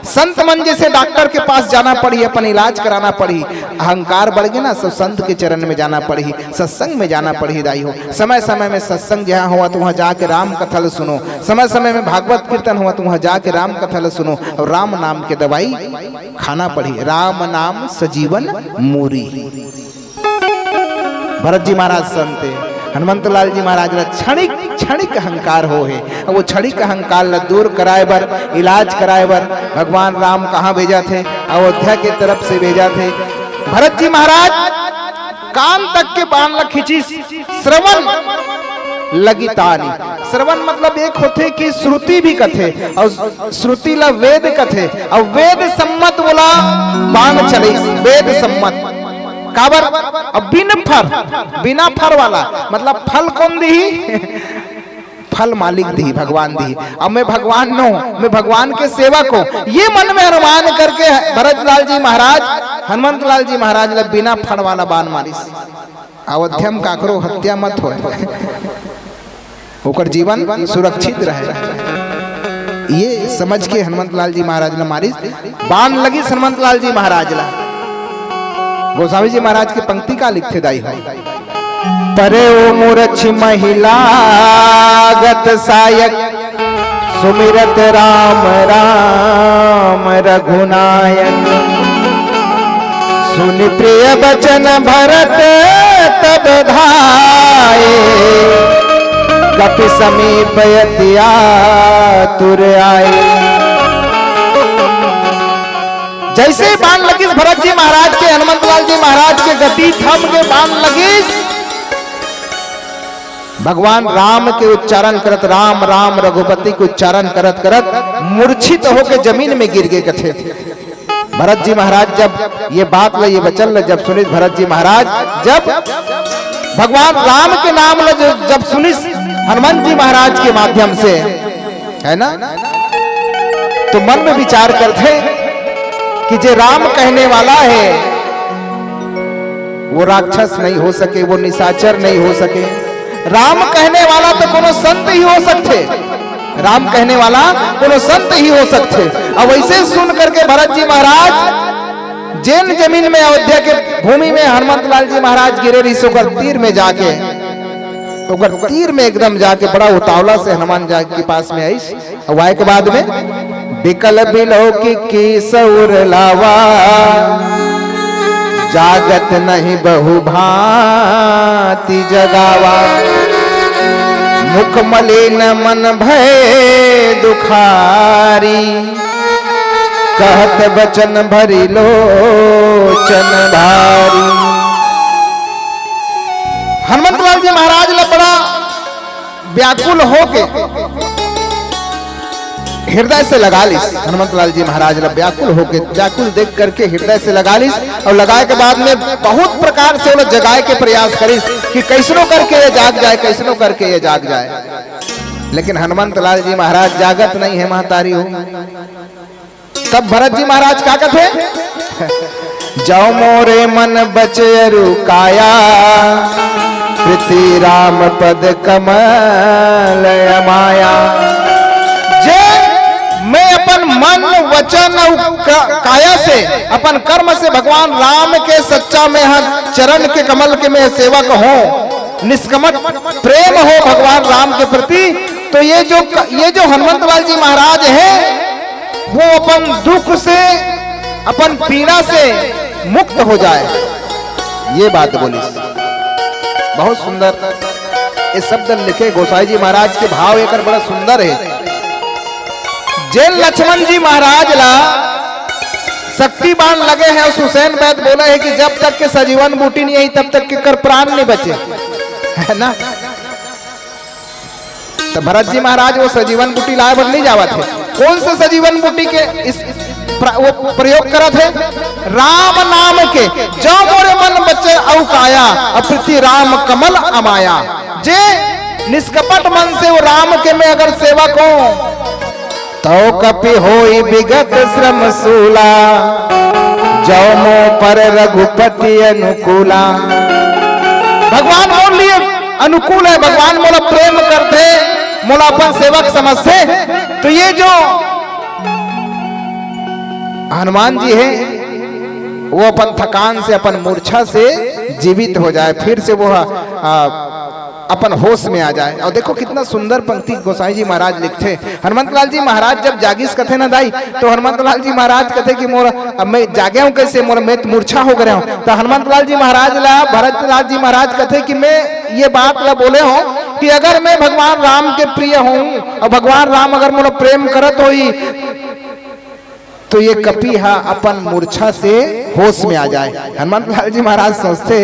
संत मन जैसे डॉक्टर के पास जाना पड़ही, अपन इलाज कराना पड़ही। अहंकार बढ़ गए ना, सब संत के चरण में जाना पड़ही, सत्संग में जाना पड़ही दाई हो। समय समय में सत्संग जहाँ होवत, वहाँ जाके राम कथा ल सुनो, समय समय में भागवत कीर्तन होवत, वहाँ जाके राम कथा ल सुनो अउ राम नाम के दवाई खाना पड़ही। राम नाम सजीवन मूरी। भरत जी महाराज संत हे, हनुमंत लाल जी महाराज ला क्षणिक, क्षणिक अहंकार हो हे। अब वो क्षणिक अहंकार ला दूर कराए बर, इलाज कराए बर भगवान राम कहाँ भेजथे? अयोध्या के तरफ से भेजथे। भरत जी महाराज कान तक के बाण ला खींचिस, श्रवण लगितानि। श्रवण मतलब एक होथे कि श्रुति भी कथे, अउ श्रुति ला वेद कथे, अउ वेद सम्मत वाला बाण चलिस, वेद सम्मत। काबर? अब बिन फर, बिना फर वाला, मतलब फल कोन दिही? फल मालिक दिही, भगवान दिही। अब मैं भगवान नो, मैं भगवान के सेवक हों, ये मन में अनुमान करके भरत लाल जी महाराज, हनुमंत लाल जी महाराज ला बिना फर वाला बाण मारिस। अयोध्या में काकरो हत्या मत होए, ओकर जीवन सुरक्षित रहे, ये समझ के हनुमंत लाल जी महाराज ला मारिस। बाण लगिस हनुमंत लाल जी महाराज ला। गोस्वामी जी महाराज के पंक्ति का लिखथे दाई हो, "परेउ मूरछि महि लागत सायक, सुमिरत राम राम रघुनायक।" सुनि प्रिय बचन भरत तब धाये, कपि समीप अति आतुर आए। जैसे ही बाण लगिस भरत जी महाराज के, हनुमंत लाल जी महाराज के गति थम के बाण लगिस, भगवान राम के उच्चारण करत, राम राम रघुपति के उच्चारण करत करत मूर्छित होके जमीन में गिर गए कथे। भरत जी महाराज जब ये बात ल, ये वचन ल जब सुनिस भरत जी महाराज, जब भगवान राम के नाम ल जो, जब सुनिस हनुमंत जी महाराज के माध्यम से, है ना, तो मन में विचार करथे कि जे राम कहने वाला है, वो राक्षस नहीं हो सके, वो निशाचर नहीं हो सके। राम कहने वाला तो कोनो संत ही हो सकथे, राम कहने वाला कोनो संत ही हो सकथे। अब वैसे सुन करके भरत जी महाराज जेन जमीन में, अयोध्या के भूमि में हनुमंत लाल जी महाराज गिरे रहिस, ओकर तीर में जाके, ओकर तीर में एकदम जाके बड़ा उतावला से हनुमान जी के पास में आइस। अउ आए के बाद में, बिकल बिलोकि कीस उर लावा, जागत नहीं बहु भांति जगावा। मुख मलिन मन भय दुखारी, कहत बचन भरि लोचन भारी। हनुमंत लाल जी महाराज ला बड़ा व्याकुल होके हृदय से लगा लिस। हनुमंत लाल जी महाराज ला व्याकुल होके, व्याकुल देख करके हृदय से लगा लिस अउ लगाए के बाद में बहुत प्रकार से ओला जगाए के प्रयास करिस कि कैसनो करके ये जाग जाए, कैसनो करके ये जाग जाए। लेकिन हनुमंत लाल जी महाराज जागत नहीं है, महतारी हो। तब भरत जी महाराज का कथे? जौ मोरे मन बचय अरु काया, प्रीति राम पद कमल अमाया। जे मैं अपन मन, वचन अउ क-, काया से, अपन कर्म से भगवान राम के सच्चा में ह चरण के कमल के मैं सेवक हों, निष्कपट प्रेम हो भगवान राम के प्रति, तो ये जो क-, ये जो हनुमंत लाल जी महाराज है, वो अपन दुख से, अपन पीड़ा से मुक्त हो जाए, ये बात बोलिस। बहुत सुंदर ये शब्द लिखे गोसाई जी महाराज के, भाव एकर बड़ा सुंदर है। जेन लक्ष्मण जी महाराज ला शक्ति बाण लगे हैं, उस हुसैन बैद बोला है कि जब तक के सजीवन बूटी नहीं आई, तब तक के कर प्राण नहीं बचे, है ना? तो भरत जी महाराज वो सजीवन बूटी लाए बर नहीं जावत है। कौन से सजीवन बूटी के इस प्र-, वो प्रयोग करत है? राम नाम के। जौ मोरे मन बचे अउ काया, अ प्रीति राम कमल अमाया। जे निष्कपट मन से वो राम के मैं अगर सेवक हों, तौ कपि होई विगत श्रम सूला, जौ मो पर रघुपति अनुकूला। भगवान मोर लिए अनुकूल है, भगवान मोला प्रेम करथे, मोला अपन सेवक समझथे। तो ये जो हनुमान जी है, वो अपन थकान से, अपन मूर्छा से जीवित हो जाए, फिर से वो, आ, अपन होश में आ जाए। और देखो कितना सुंदर पंक्ति गोसाई जी महाराज लिखथे। हनुमंत लाल जी महाराज जब जागिस कथे ना दाई, तो हनुमंत लाल जी महाराज कथे कि मोर, अब मैं जागे हूँ कैसे, मोर मैं तो मूर्छा हो गए हूँ। तो हनुमंत लाल जी महाराज ला, भरत लाल जी महाराज कथे कि मैं ये बात ला बोले हूँ कि अगर मैं भगवान राम के प्रिय हूँ और भगवान राम अगर मोला प्रेम करत होई, तो ये कपि हा अपन मूर्छा से होश में आ जाए। हनुमंत लाल जी महाराज सोचथे,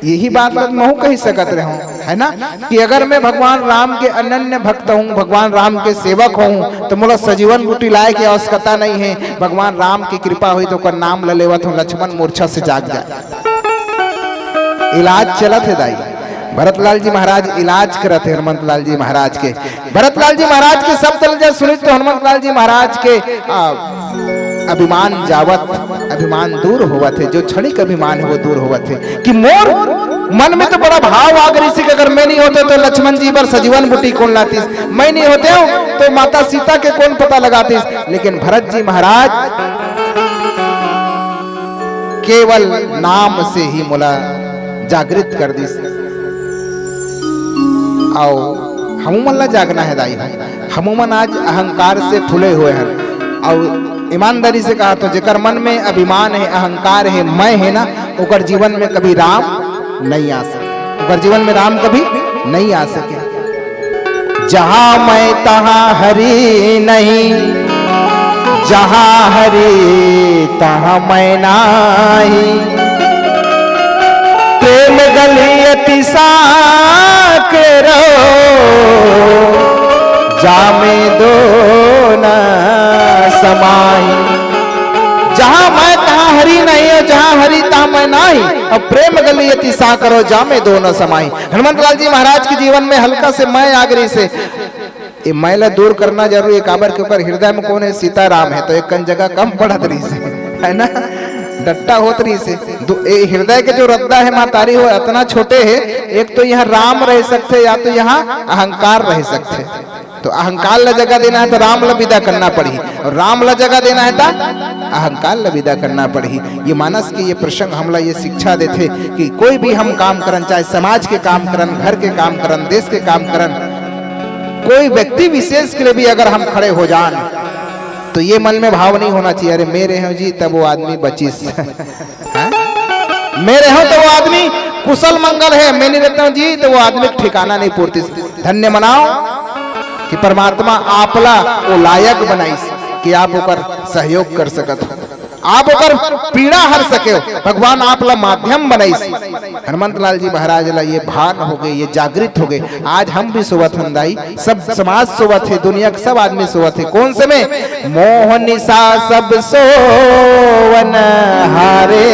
यही बात ला महूं कही सकत रहूं, है ना, कि अगर मैं भगवान राम के अनन्य भक्त हूं, भगवान राम के सेवक हूं, तो मोला सजीवन बूटी लाए के आवश्यकता नहीं है। भगवान राम की कृपा हुई तो ओकर नाम ल लेवत हूं, लक्ष्मण मूर्छा से जाग जाए। इलाज चलत है दाई, भरतलाल जी महाराज इलाज करत है हनुमंत लाल जी महाराज के। भरतलाल जी महाराज के शब्द ल जब सुनिस तो हनुमंत लाल जी महाराज के, आ, अभिमान जावत, अभिमान दूर होवत है, जो क्षणिक अभिमान है वो दूर होवत है। कि मोर मन में तो बड़ा भाव आ गई कि अगर मैं नहीं होते तो लक्ष्मण जी बर सजीवन बूटी कौन लातीस, मैं नहीं होते हूँ तो माता सीता के कौन पता लगातीस। लेकिन भरत जी महाराज केवल नाम से ही मोला जागृत कर दिस। अउ हमू मन ला जागना है दाई हो। हमू मन आज अहंकार से फूले हुए हन। अउ ईमानदारी से कहा तो जेकर मन में अभिमान है, अहंकार है, मैं है ना, ओकर जीवन में कभी राम नहीं आ सके, ओकर जीवन में राम कभी नहीं आ सके। जहाँ मैं तहाँ हरि नहीं, जहाँ हरि तहाँ मैं नाही। प्रेम गली अति साथ करो, जामे दो न समाई। जहाँ मैं तहाँ हरि नहीं हो, जहाँ हरि तहाँ मैं नाही। अब प्रेम गली अति साँकरो, जामे दो न समाई। हनुमंत लाल जी महाराज के जीवन में हल्का से मैं आगरी से ये मैं ला दूर करना जरूरी है, काबर के ओकर हृदय में कौन है? सीताराम है, तो एक कन जगह कम पड़त रहिस हे, है ना? डट्टा होत रहिस हे। दो, ए, हृदय के जो रद्दा है महतारी हो, इतना छोटे है। एक तो यहाँ राम रह सकथे या तो यहाँ अहंकार रह सकथे। तो अहंकार ला जगह देना है तो राम ला विदा करना पड़ही, और राम ला जगह देना है तो अहंकार ला विदा करना पड़ही। ये मानस के ये प्रसंग हमला ये शिक्षा देथे कि कोई भी हम काम करन, चाहे समाज के काम करन, घर के काम करन, देश के काम करन, कोई व्यक्ति विशेष के लिए भी अगर हम खड़े हो जान, तो ये मन में भाव नहीं होना चाहिए, "अरे, मैं रहे हूं जी, तब वो आदमी बचिस।" हाँ? "मैं रहे हूं तो वो आदमी कुशल मंगल है, मैं नहीं रहता हूं जी, तो वो आदमी ठिकाना नहीं पूरतिस।" धन्य मनाओ कि परमात्मा आपला वो लायक बनाइस कि आप ओकर सहयोग कर सकत हो। आप ओकर पीड़ा हर सकेव, भगवान आप ला माध्यम बनाइस। हनुमंत लाल जी महाराज ला ये भान हो गए, ये जागृत हो गए। आज हम भी सोवत हन दाई, सब समाज सोवत हे, दुनिया के सब आदमी सोवत हे। कौन समय? मोह निशा सब सोवन हारे।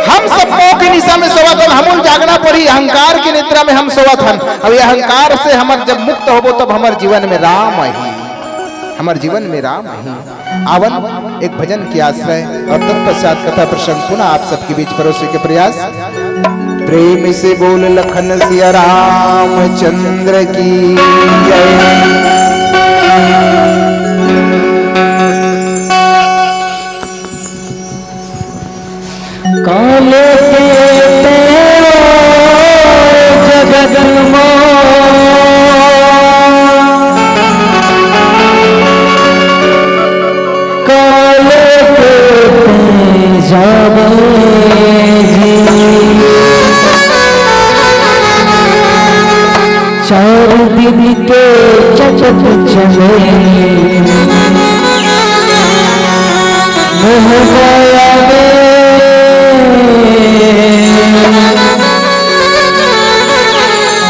हम सब मोह के निशा में सोवत हन, हमन जागना पड़ी, अहंकार की निद्रा में हम सोवत हन। अब ये अहंकार से हमर जब मुक्त होबो, तब हमर जीवन में राम आही, हमर जीवन में राम आही। आवन एक भजन के आश्रय और तत्पश्चात कथा प्रसंग पुनः आप सबके बीच परोसे के प्रयास। प्रेम से बोल लखन सिया रामचंद्र की जय। काले के तेरो जगत मा, काले के ते जावे जी। चार दिन के चटक चले मोह माया में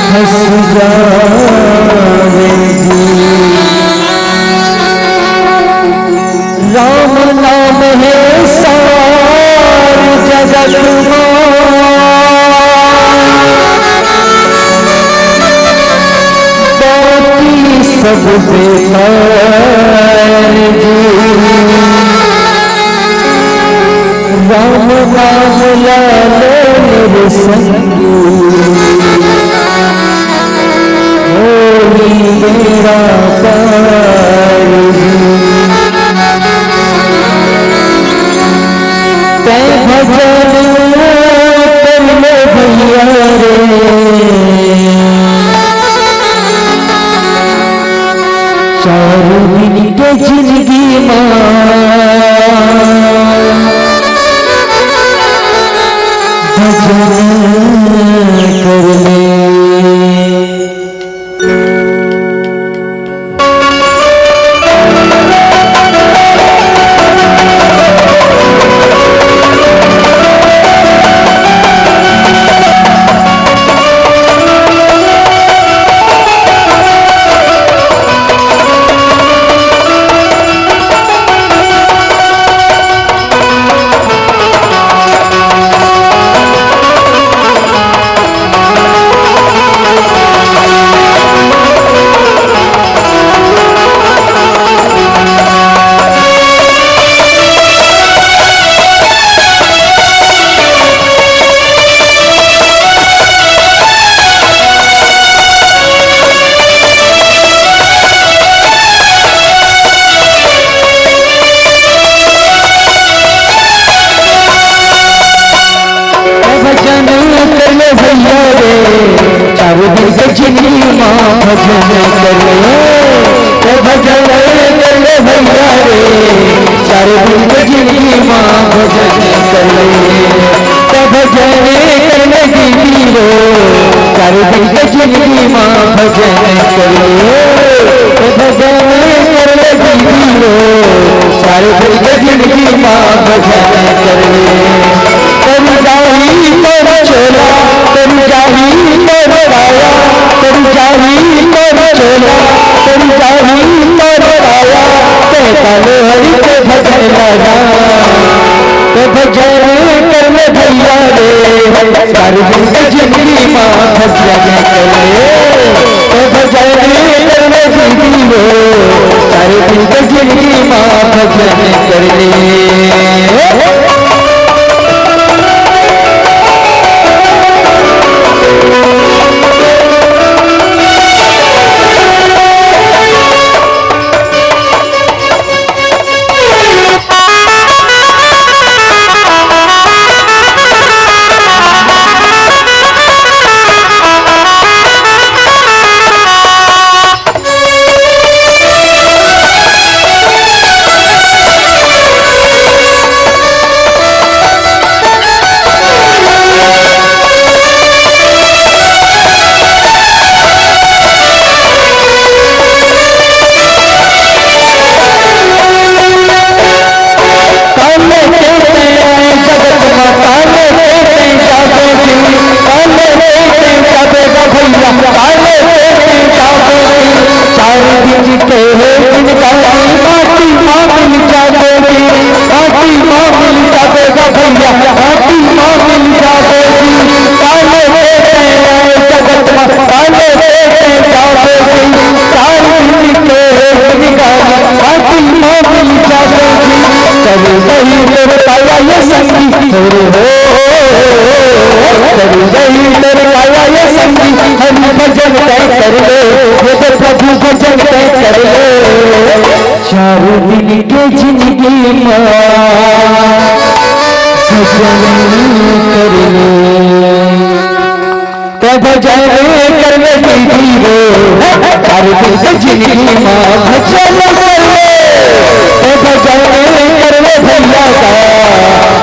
फंस जावे जी। राम नाम है सार जगत मा, बाकी सब बेकार जी। राम नाम ला ले मेरे संगी, होई बेड़ा पार जी। तै भजन कर ले भैया रे, चार दिन के जिंदगी मा भजन कर ले। भजन कर ले भैया रे, चारों दिन के जिंदगी मा भजन कर ले। तो भजन कर ले भैया रे, चारों दिन के जिंदगी मा भजन कर ले। तो भजन कर ले दीदी रो, चारों दिन के जिंदगी मा भजन कर ले। तो भजन कर ले दीदी रो, चारों दिन के जिंदगी मा भजन कर ले। तेरी जाही तेरा चोला, तेरी जाही चार दिन के जिंदगी मा भजन कर ले, ओ भजन कर ले दीदी हो, चार दिन के जिंदगी मा भजन कर ले। काले के तैं जगत मा, काले के तैं जागोगी, काले के तैं जागोगा भैया, काले के तैं जागोगी। चार दिन के हे दिन गाली, माटी मा मिल जागोगी, माटी मा मिल जागोगा भैया, माटी मा मिल जागोगी। काले के तैं जगत मा, काले के तैं जागोगी। चार दिन के हे दिन गाली, माटी मा मिल जागोगी। करी दही तोर काया ये संगी, तोर हो, करी दही तोर काया ये संगी, हरि भजन तैं कर ले, ये तो प्रभु भजन तैं कर ले। चार दिन के जिंदगी मा भजन कर ले। तैं भजन कर ले दीदी रे, चार दिन के जिंदगी मा भजन कर ले। तैं भजन कर ले भैया का,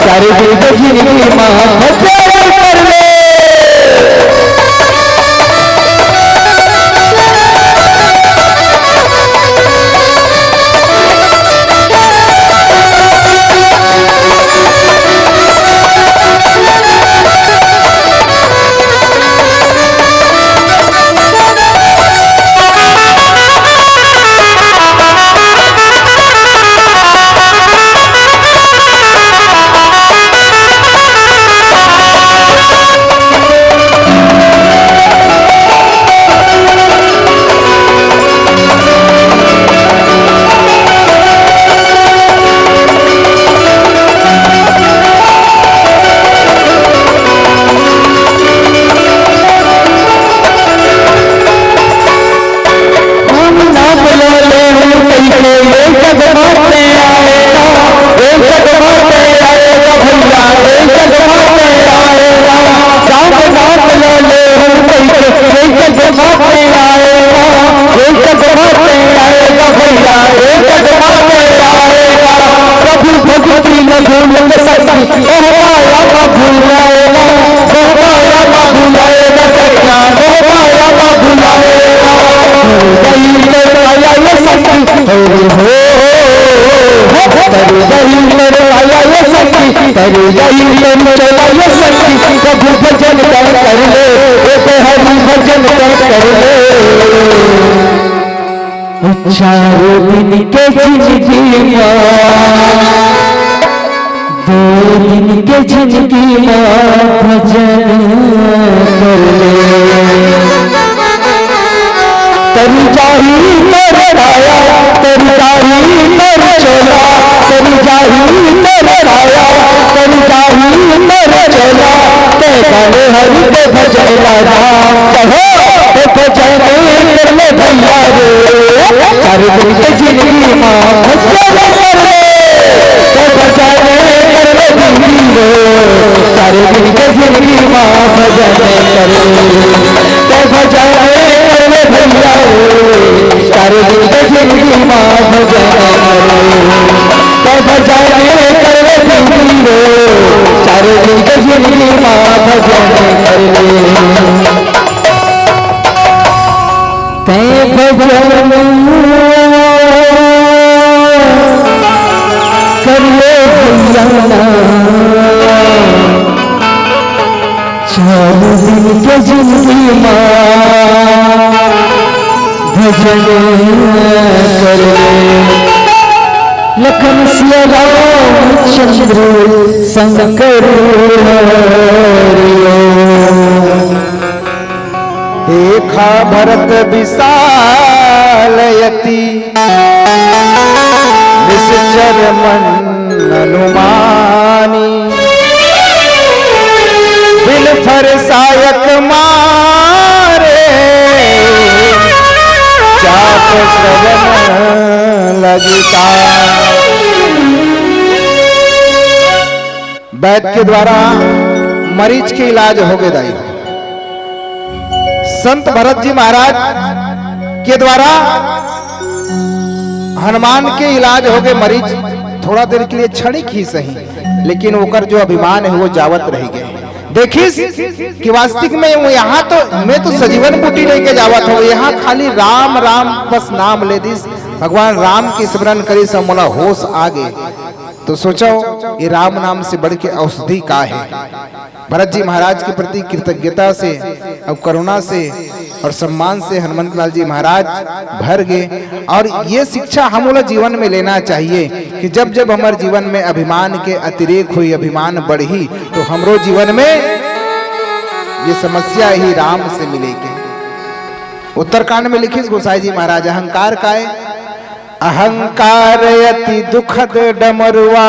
चार दिन के जिंदगी मा भजन कर ले। हम ना बुला ले हूँ कहीं को, ये जगमगाते आएगा, ये जगमगाते आएगा भैया, ये जगमगाते आएगा। राम ना बुला ले हूँ कहीं को, ये जगमगाते आएगा, ये जगमगाते आएगा भैया, ये जगमगाते आएगा। प्रभु भक्ति में भूल के शक्ति, मोह माया मा भुलाए ना, मोह माया मा भुलाए ना सखिया, मोह माया मा भुलाए ना। तरी दही तोर काया ये संगी, तरी हो, तरी दही तोर काया ये संगी, तरी दही तोर काया ये संगी, प्रभु भजन तैं कर ले, ये तो हरि भजन तैं कर ले। चार दिन के जिंदगी मा दो दिन के जिंदगी मा भजन कर ले। तरी जाही तोर काया, तरी जाही तोर चोला, तरी जाही तोर काया, तरी जाही तोर चोला। तैं गाले हरि के भजन राजा, कहो तो भजन कर ले भैया रे। चार दिन के जिंदगी मा भजन कर ले, तो भजन कर ले दीदी रे। चार दिन के जिंदगी मा भजन कर ले, तो भजन कर ले भैया रे। चार दिन के जिंदगी मा भजन कर ले, तो भजन कर ले दीदी रे। चार दिन के जिंदगी मा भजन कर ले। तैं भजन कर ले भैया ना, चार दिन के जिंदगी मा भजन कर ले। लखन सिया रामचंद्र शंकर हरि। रत विशाल यति निश्चर मन अनुमानी। बिन फर सायक मारे चाप श्रवण लगिता। वैद्य के द्वारा मरीज के इलाज हो गए दाई। संत भरत जी महाराज के द्वारा हनुमान के इलाज हो गए मरीज, थोड़ा देर के लिए, क्षणिक ही सही, लेकिन ओकर जो अभिमान है वो जावत रह गए। देखिस कि वास्तविक में वो यहाँ तो, मैं तो सजीवन बूटी लेके जावत हूँ, यहाँ खाली राम राम बस नाम ले दिस, भगवान राम के स्मरण करिस, मोला होश आ गए। तो सोचो, ये राम नाम से बढ़ के औषधि का है? भरत जी महाराज के प्रति कृतज्ञता से और करुणा से और सम्मान से हनुमंत लाल जी महाराज भर गए। और ये शिक्षा हम लोग जीवन में लेना चाहिए कि जब जब हमारे जीवन में अभिमान के अतिरेक हुई, अभिमान बढ़ी, तो हमरो जीवन में ये समस्या ही राम से मिलेगी। उत्तरकांड में लिखिस गोसाई जी महाराज, अहंकार काय? अहंकार अति दुखद डमरुआ।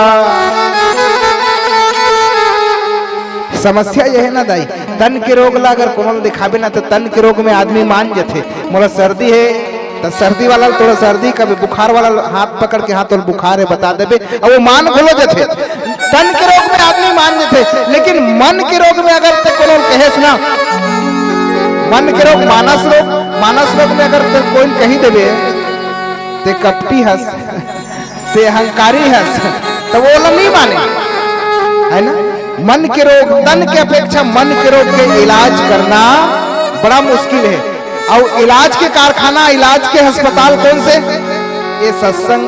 समस्या ये है ना दाई, तन के रोग ला अगर कोनो ल दिखाबे ना, तो तन के रोग में आदमी मान जथे। मोला सर्दी है, तो सर्दी वाला ल थोड़ा सर्दी, कभी बुखार वाला ल हाथ पकड़ के, "हाँ, तोला बुखार है," बता देबे, अब वो मान घलो जथे। तन के रोग में आदमी मान जथे, लेकिन मन के रोग में अगर ते कोनो ल कहेस ना, मन के रोग, मानस रोग, मानस रोग में अगर ते कोई ल कही देबे, "ते कपटी हस, ते अहंकारी हस," तो वो लोग नहीं माने, है ना? मन के रोग, तन के अपेक्षा मन के रोग के इलाज करना बड़ा मुश्किल है। और इलाज के कारखाना, इलाज के अस्पताल कौन से? ये सत्संग,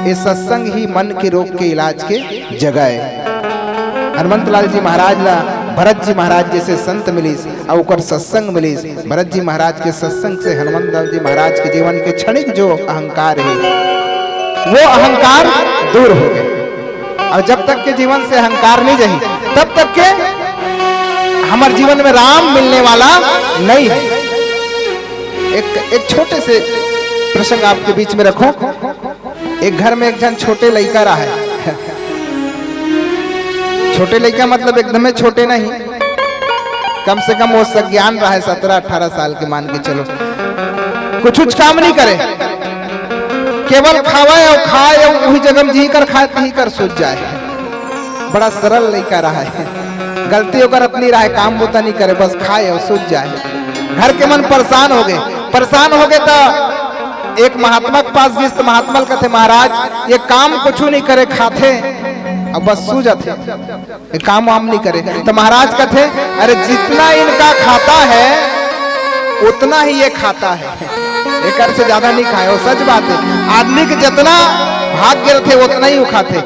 ये सत्संग ही मन के रोग के इलाज के जगह है। हनुमंत लाल जी महाराज ला भरत जी महाराज जैसे संत मिलिस, और ओकर सत्संग मिलिस। भरत जी महाराज के सत्संग से हनुमंत लाल जी महाराज के जीवन के क्षणिक जो अहंकार है, वो अहंकार दूर हो गए। और जब तक के जीवन से अहंकार नहीं जाही, तब तक के हमारे जीवन में राम मिलने वाला नहीं है। एक, एक छोटे से प्रसंग आपके बीच में रखो। एक घर में एक झन छोटे लइका रहा है। छोटे लइका मतलब एकदमे छोटे नहीं, कम से कम वो सज्ञान रहा है, सत्रह अठारह साल के मान के चलो। कुछ कुछ काम नहीं करे, केवल खावे और खाए और वही जगह में जी कर खाए, ती कर सूझ जाए। बड़ा सरल लइका रहा है, गलती ओकर अपनी रहा है, काम बुता नहीं करे, बस खाए और सूझ जाए। घर के मन परेशान हो गए, परेशान हो गए तो एक महात्मा के पास गिस, तो महात्मा ल कथे, "महाराज, ये काम कुछ नहीं करे, खाथे और बस सो जाथे, ये काम वाम नहीं करे।" तो महाराज कथे, "अरे, जितना इनका खाता है, उतना ही ये खाता है, एकर से ज्यादा नहीं खाए।" वो सच बात है, आदमी के जितना भाग्य रहते, उतना ही वो खाते।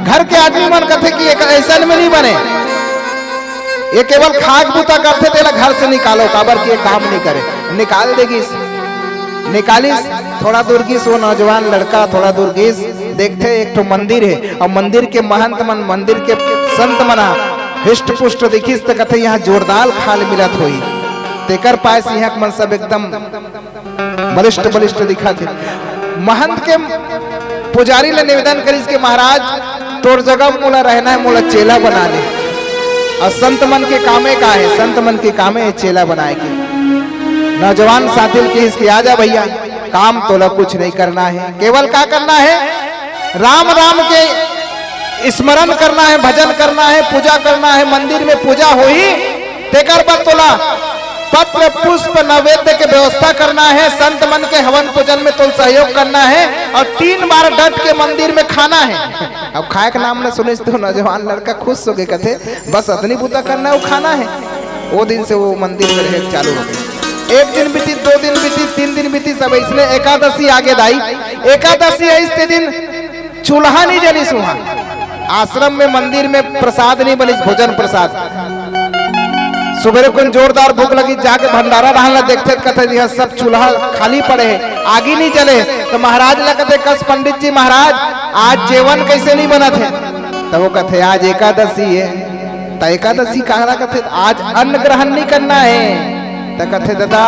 घर के आदमी मन कथे कि एक ऐसन में नहीं बने, ये केवल खाक बूता करथे, तेला घर से निकालो, काबर कि ये काम नहीं करे। निकाल दे गिस, निकालिस। थोड़ा दूर गिस वो नौजवान लड़का, थोड़ा दूर गिस, देखथे एक ठो मंदिर है, और मंदिर के महंत मन, मंदिर के संत मना हिष्ट पुष्ट दिखिस, त कथे, "यहाँ जोरदार खाल मिलत होही।" तेकर पास यहाँ के मन सब एकदम बलिष्ठ बलिष्ठ दिखत हे। महंत के पुजारी ले निवेदन करिस के, "महाराज, तोर जगह मोला रहना है, मोला चेला बना ले।" और संत मन के कामे का है? संत मन के कामे है चेला बनाए के। नौजवान साथी ल कहिस के, "आजा भैया, काम तोला कुछ नहीं करना है, केवल का करना है, राम राम के स्मरण करना है, भजन करना है, पूजा करना है, मंदिर में पूजा होही, तेकर बाद तोला पत्र पुष्प नैवेद्य के व्यवस्था करना है, संत मन के हवन पूजन में तोल सहयोग करना है और तीन बार डट के मंदिर में खाना है।" अब खाए के नाम न सुनिस तो नौजवान लड़का खुश हो गए, कथे, "बस अतनी बूता करना है, वो खाना है।" वो दिन से वो मंदिर में रहे चालू हो गए। एक दिन बीती, दो दिन बीती, तीन दिन बीती, सब इसने एकादशी आगे दाई, एकादशी है इस दिन चूल्हा नहीं जलिस वहां, आश्रम में, मंदिर में प्रसाद नहीं बनिस, भोजन प्रसाद। सुबेरे को जोरदार भूख लगी, जाके भंडारा रहन ला देखते, कथे, "यहाँ सब चूल्हा खाली पड़े हैं, आगी नहीं जले।" तो महाराज ला कथे, "कस पंडित जी महाराज, आज जेवन कैसे नहीं बनत है?" तो वो कथे, "आज एकादशी है।" तो एकादशी काला कथे, "आज अन्न ग्रहण नहीं करना है।" तो कथे, "दादा,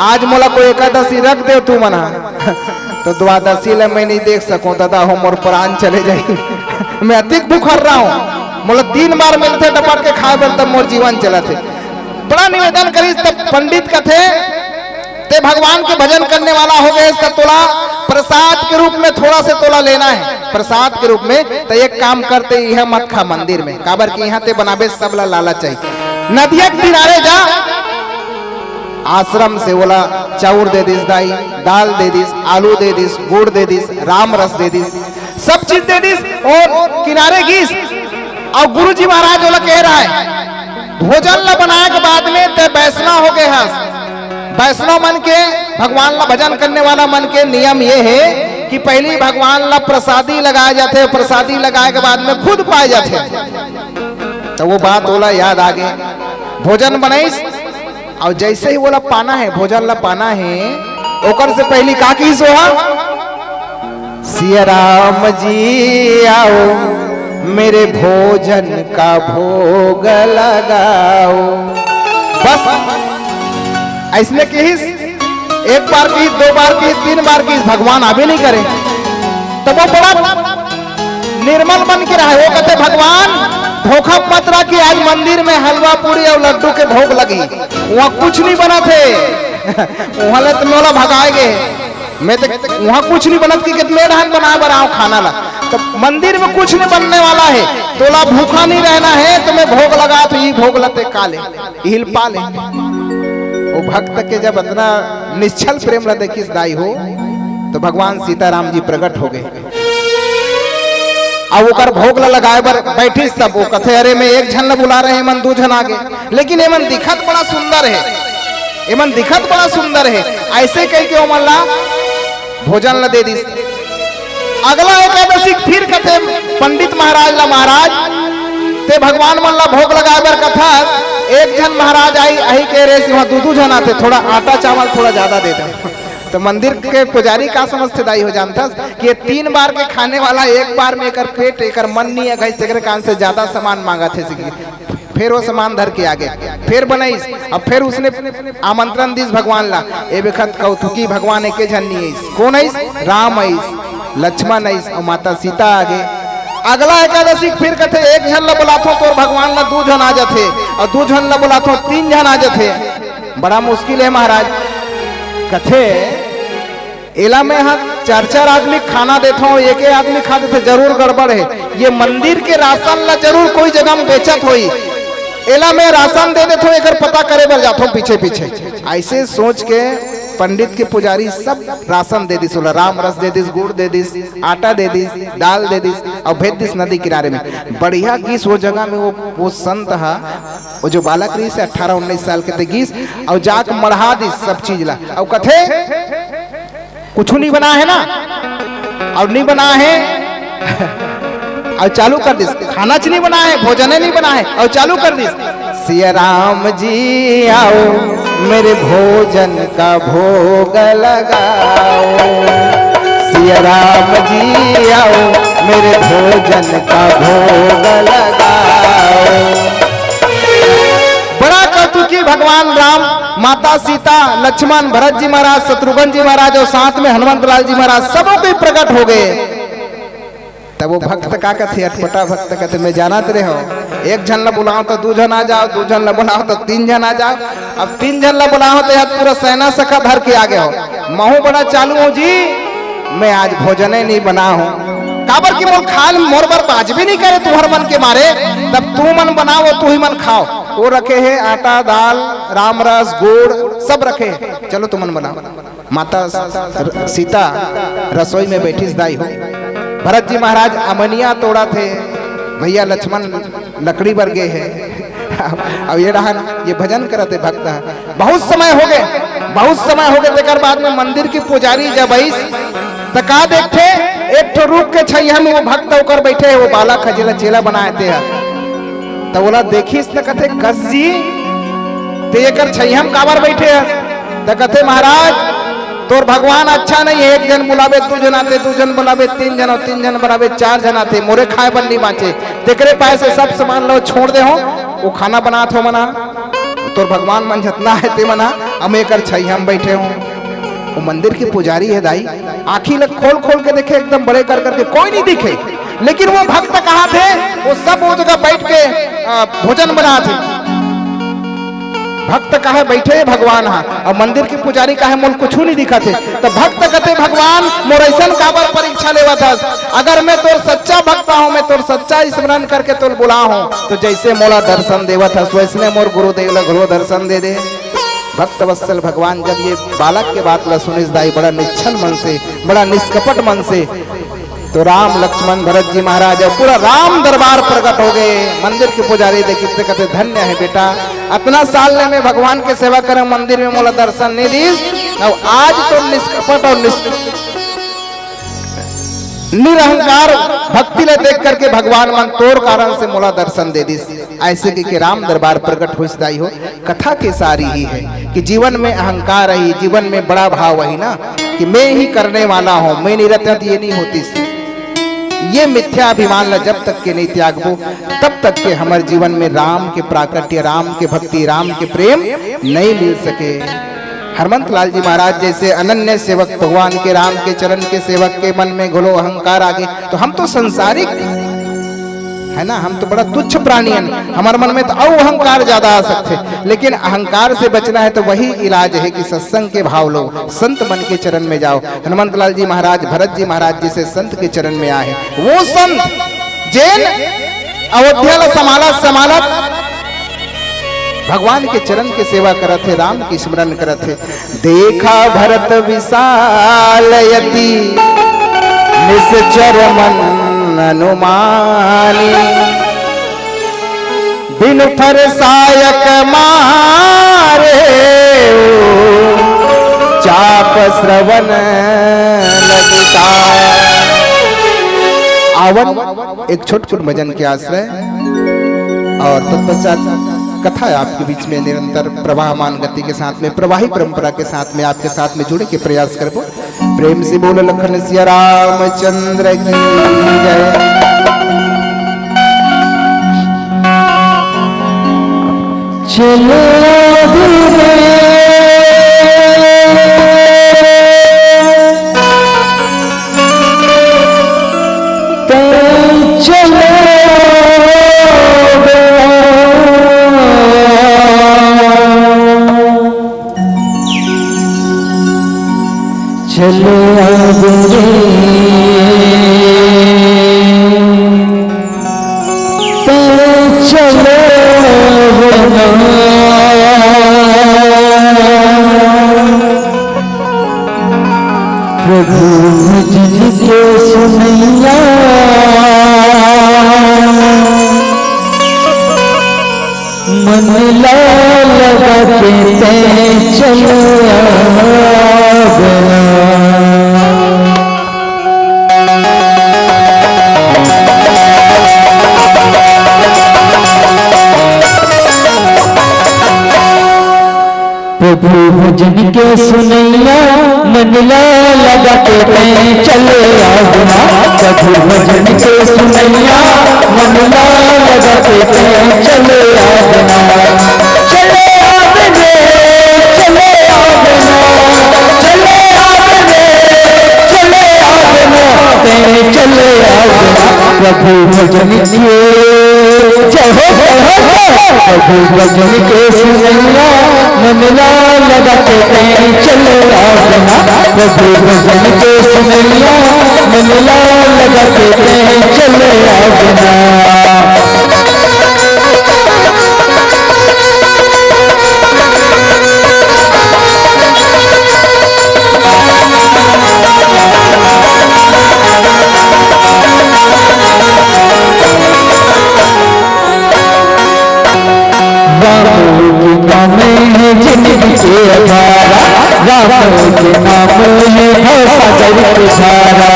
आज मोला कोई एकादशी रख दे तू मन हा, तो द्वादशी ला मैं नहीं देख सकूं दादा हो, मोर प्राण चले जाही। मैं अतिक भुखर्रा हूं, मोला तीन बार मिलथे डपट के खाए बर, तब मोर जीवन चलत हे। बड़ा निवेदन करिस, तब पंडित कथे, ते भगवान के भजन करने वाला हो गए, त तोला प्रसाद के रूप में थोड़ा से तोला लेना है, प्रसाद के रूप में। त एक काम करते, यह मत खा मंदिर में, काबर कि यहां ते बनाबे, सब ला लालच चाहिए। नदिया के किनारे जा, आश्रम से ओला चाउर दे दिस दाई, दाल दे दिस, आलू दे दिस, गुड़ दे दिस, राम रस दे दिस, सब चीज दे दिस और किनारे गिस। और गुरुजी महाराज ओला कह रहा है, भोजन ला बनाए के बाद में ते वैष्णव हो गए हस। वैष्णव मन के, भगवान ला भजन करने वाला मन के नियम ये है कि पहली भगवान ला प्रसादी लगाए जाथे, प्रसादी लगाए के बाद में खुद पाए जाथे। तो वो बात ओला याद आ गए। भोजन बनाइस, और जैसे ही ओला पाना है, भोजन ला पाना है, ओकर से पहली का किहिस ओहा? सिया राम जी आओ, मेरे भोजन का भोग लगाओ। बस ऐसने किहिस, एक बार किहिस, दो बार किहिस, तीन बार किहिस, भगवान आबे नहीं करे। तब वो बड़ा निर्मल मन के रहे, वो कहते, भगवान धोखा मत रहा कि आज मंदिर में हलवा पूरी और लड्डू के भोग लगी, वहां कुछ नहीं बना थे। वहां ले तो मोला भगाए गए, मैं तो वहां कुछ नहीं बनत कि कितने रहन बना बनाओ खाना ला। तो मंदिर में कुछ नहीं बनने वाला है, तोला भूखा नहीं रहना है, तो मैं भोग लगा, तो ये भोग लते काले हिल पाले। वो भक्त के जब इतना निश्छल प्रेम ला देखिस दाई हो, तो भगवान सीताराम जी प्रकट हो गए। अब ओकर भोग ला लगाए बर बैठिस, तब वो कथे, अरे, मैं एक झन ला बुला रहे, एमन दू झन आ गए, लेकिन एमन दिखत बड़ा सुंदर है, एमन दिखत बड़ा सुंदर है। ऐसे कह के ओमन ला भोजन ला दे दिस। अगला एकादशी फिर कथे पंडित महाराज ला, महाराज, ते भगवान मन ला भोग लगाए बर कथा, एक झन महाराज आई, अही के रेस वहां दू दू झन आथे, थोड़ा आटा चावल थोड़ा ज्यादा दे दे। तो मंदिर के पुजारी का समझथे दाई हो, जानथस कि ये तीन बार के खाने वाला, एक बार में एकर पेट, एकर मन नहीं है, तेकरे कारण से ज्यादा सामान मांगत हे। फिर वो सामान धर के आगे, फिर बनाइस, अब फिर उसने आमंत्रण दिस भगवान ला। ए बखत कौतुकी भगवान एके झन नहीं आइस। कौन आइस? राम आइस, लक्ष्मण आइस और माता सीता आगे। अगला एकादशी फिर कथे, एक झन ला बुलाथो तोर भगवान ला दू झन आ जाथे, और दू झन ला बुलाथो तीन झन आ जाथे। बड़ा मुश्किल है महाराज। कथे, एला मैं ह चार चार आदमी खाना देथो, एके आदमी खा देथे, जरूर गड़बड़ है। ये मंदिर के राशन ला जरूर कोई जगह में बेचत होई। एला मैं राशन दे देथो, एकर पता करे बर जाथो पीछे पीछे। ऐसे सोच के पंडित के पुजारी सब राशन दे दिस, ओला राम रस दे दिस, गुड़ दे दिस, आटा दे दिस, दाल दे दिस और भेज दिस नदी किनारे में। बढ़िया गिस वो जगह में, वो, वो संत हा, वो जो बालक रहिस हे अठारह उन्नीस साल के, ते गिस और जाके मढ़ा दिस सब चीज ला। और कथे, कुछ नहीं बना है ना, और नहीं बना है, और चालू कर दिस, खाना च नहीं बना है, भोजन नहीं बना है, और चालू कर दिस, सिया राम जी आओ, मेरे भोजन का भोग लगाओ। सिया राम जी आओ, मेरे भोजन का भोग लगाओ। बड़ा कौतुकी भगवान राम, माता सीता, लक्ष्मण, भरत जी महाराज, शत्रुघ्न जी महाराज और साथ में हनुमंत लाल जी महाराज, सबों कोई प्रकट हो गए। तब वो भक्त का कथे, अटपटा भक्त कथे, मैं जानत रहे हो, एक झन ला बुलाओ तो दू झन आ जाओ, दू झन ला बुलाओ तो तीन झन आ जाओ, अब तीन झन ला बुलाओ तो यार पूरा सेना सखा धर के आगे हो। महू बड़ा चालू हूँ जी, मैं आज भोजन ही नहीं बना हूँ, काबर कि मोर खाल मोर बर बाजबे नहीं करे तुहर मन के मारे। तब तू मन बनाओ, तू ही मन खाओ। वो रखे है आटा, दाल, रामरस, गुड़, सब रखे है। चलो तुमन बनाओ। माता स-, र-, सीता रसोई में बैठिस दाई हो। भरत जी महाराज अमनिया तोड़त हे, भैया लक्ष्मण लकड़ी बर गे हे। अब ये डहन ये भजन करत हे भक्त ह। बहुत समय हो गए, बहुत समय हो गए। तेकर बाद में मंदिर की पुजारी जब आइस, त का देखथे, एक ठो रूख के छैया में वो भक्त ओकर बैठे हे, वो बालक ह, जेला चेला बनाए ते ह। त ओला देखिस त कथे, "कस जी, ते एकर छैया में काबर बैठे हस?" त कथे, "महाराज, तोर भगवान अच्छा नहीं है, एक झन बुलाबे दू झन आथे, दू झन बुलाबे तीन झन, और तीन झन बुलाबे चार झन आथे, मोरे खाए बर नहीं बांचे, तेकरे पाए से सब सामान लो छोड़ दे हो, वो खाना बनात हो मना, तोर भगवान मन जतना है ते मना।" हम एकर छइहा म बइठे हों। वो मंदिर के पुजारी हे दाई, आँखी ल खोल खोल के देखे, एकदम बड़े कर करके, कोई नहीं दिखे। लेकिन वो भक्त कहाँ थे? वो सब वो जगह बइठ के, अ, भोजन बनाथे। भक्त कहाँ बइठे हे? भगवान हा। अउ मंदिर के पुजारी कहाँ हे? मोला कुछू नहीं दिखत हे। त भक्त कथे, "भगवान, मोर अइसन काबर परीक्षा लेवत हस? अगर मैं तोर सच्चा भक्त हों, मैं तोर सच्चा स्मरण करके तोर बुलाहों, त जइसे मोला दर्शन देवत हस, वइसने मोर गुरुदेव ल घलो दर्शन दे दे।" भक्त वत्सल भगवान जब ये बालक के बात ल सुनिस दाई, बड़ा निश्छल मन से, बड़ा निष्कपट मन से, तो राम, लक्ष्मण, भरत जी महाराज अउ पूरा राम दरबार प्रकट हो गए। मंदिर के पुजारी देखिस त कथे, "धन्य हे बेटा, अतना साल ले मैं भगवान के सेवा करें, मंदिर में मोला दर्शन नहीं दिस, अउ आज तो निष्कपट अउ निष्क-, निरहंकार भक्ति ल देख करके भगवान मन तोर कारण से मोला दर्शन दे दिस।" अइसे कहिके राम दरबार प्रकट होइस दाई हो। कथा के सार इही हे कि जीवन में अहंकार आही, जीवन में बड़ा भाव आही ना, कि मैं ही करने वाला हों, मैं नहीं रहता त ये नहीं होतिस। ये मिथ्या अभिमान ला जब तक के नहीं त्यागबो, तब तक के हमर जीवन में राम के प्राकट्य, राम के भक्ति, राम के प्रेम नहीं मिल सके। हनुमंत लाल जी महाराज जइसे अनन्य सेवक, भगवान के, राम के, चरण के सेवक के मन में घलो अहंकार आगे, त हम तो संसारिक हे ना, हम तो बड़ा तुच्छ प्राणी हन, हमर मन में तो अउ अहंकार ज्यादा आ सकथे। लेकिन अहंकार से बचना हे त वही इलाज हे कि सत्संग के भाव लो, संत मन के चरण में जाओ। हनुमंत लाल जी महाराज, भरत जी महाराज जइसे संत के चरण में आए हे, वो संत जेन अयोध्या ला संभालत संभालत भगवान के चरण के सेवा करत हे, राम के स्मरण करत हे। देखा भरत विशाल अति निश्चर मन अनुमानी। बिनु फर सायक मारे चाप श्रवण लगिता। आवन एक छोटकुन भजन के आश्रय और तत्पश्चात कथा आपके बीच में निरंतर प्रवाहमान गति के साथ में, प्रवाही परंपरा के साथ में, आपके साथ में जुड़े के प्रयास करबो। प्रेम से बोलो लखन सिया रामचंद्र की जय। चलो अब रे, तैं चलो अब। चलो अब रे, तैं चलो अब ना। प्रभु भजन के सुनैया मन ला लगा के तैं चल आबना। प्रभु भजन के सुनैया मन ला लगा के तैं चले आबना। प्रभु भजन के सुनैया मन ला लगा के तैं चले आबना। चले आबने, चले आबना, चले आबने, चले आबना, तैं चले आबना। प्रभु भजन के जय हो, जय हो, जय हो। प्रभु भजन के सुनैया मन ला लगा के तैं चले आबना। प्रभु भजन के सुनैया मन ला लगा के तैं चले आबना। राम के नाम हे जिंदगी के अधारा, राम के नाम हे भव सागर के धारा।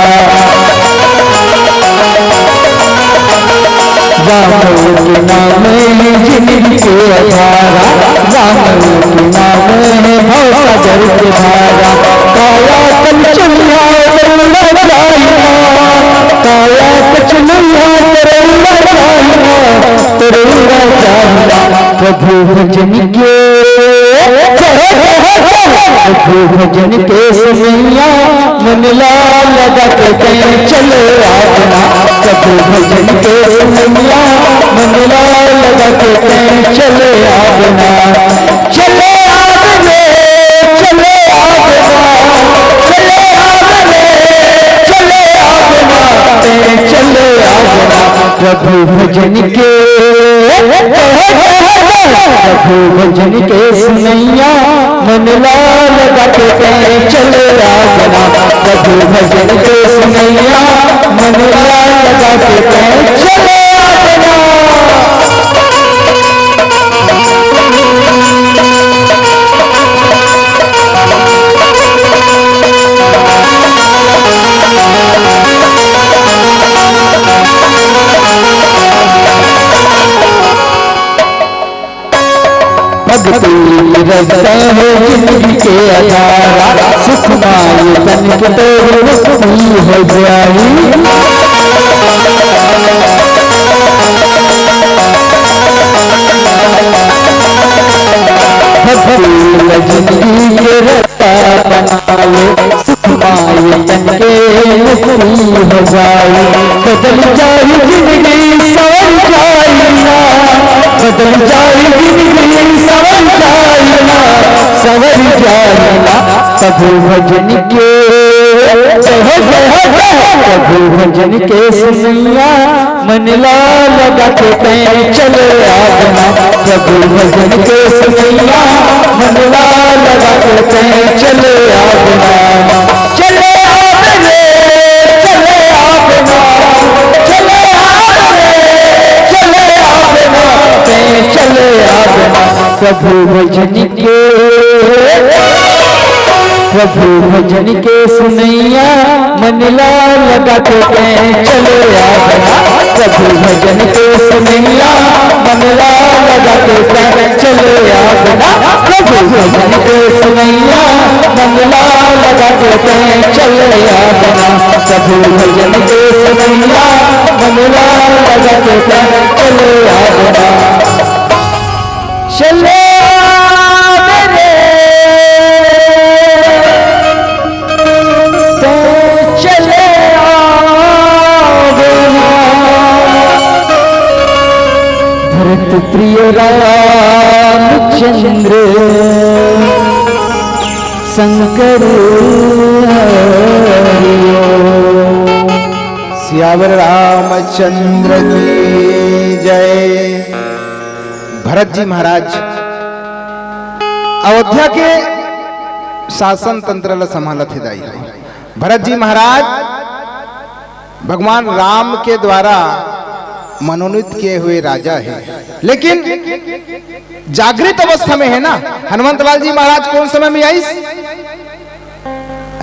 राम के नाम हे जिंदगी के अधारा, राम के नाम हे भव सागर के धारा। काया कल चलिया गरुड़ा जाहिया, काया कल चलिया गरुड़ा जाहिया, गरुड़ा जाहिया। प्रभु भजन के जय हो, जय हो, भजन के सुनैया, मन ला लगा के तैं चले आवना। प्रभु भजन के सुनैया, मन ला लगा के तैं चले आवना। चले आवने, चले आवना, चले आवने, चले आवना, तैं चले आवना। प्रभु भजन के, प्रभु भजन के सुनैया, मन ला लगा के तैं चले आवना। प्रभु भजन के सुनैया, मन ला लगा के तैं चले आवना। भक्ति रस्ता है जिंदगी के अधारा, सुख पाए तन के तो मुक्ति हो जाई। भक्ति जिंदगी के रस्ता बनाए, सुख पाए तन के मुक्ति हो जाए। बदल जाए जिंदगी, संवर जाए ना, बदल जाए जिंदगी, संवर जाए ना, संवर जाए ना। प्रभु भजन के, जय हो, जय हो, जय हो। प्रभु भजन के सुनैया, मन ला लगा के तैं चले आवना। प्रभु भजन के सुनैया, मन ला लगा के तैं चले आवना। चले आवने, चले आवना, चले आवने, चले आवना, तैं चले आवना। प्रभु भजन के, प्रभु भजन के सुनैया, मन ला लगा के तैं चले आवना। प्रभु भजन के सुनैया, मन ला लगा के तैं चले आवना। प्रभु भजन के सुनैया, मन ला लगा के तैं चले आवना। प्रभु भजन के सुनैया, मन ला लगा के तैं चले आवना। चले आवे रे, तैं चले आवे ना। भरत प्रिय रामचंद्र शंकर हरि। सियावर रामचंद्र की जय। भरत जी महाराज अयोध्या के शासन तंत्र ला संभालत हे दाई। भरत जी महाराज भगवान राम के द्वारा मनोनीत किए हुए राजा हे, लेकिन जागृत अवस्था में हे ना। हनुमंत लाल जी महाराज कौन समय में आइस?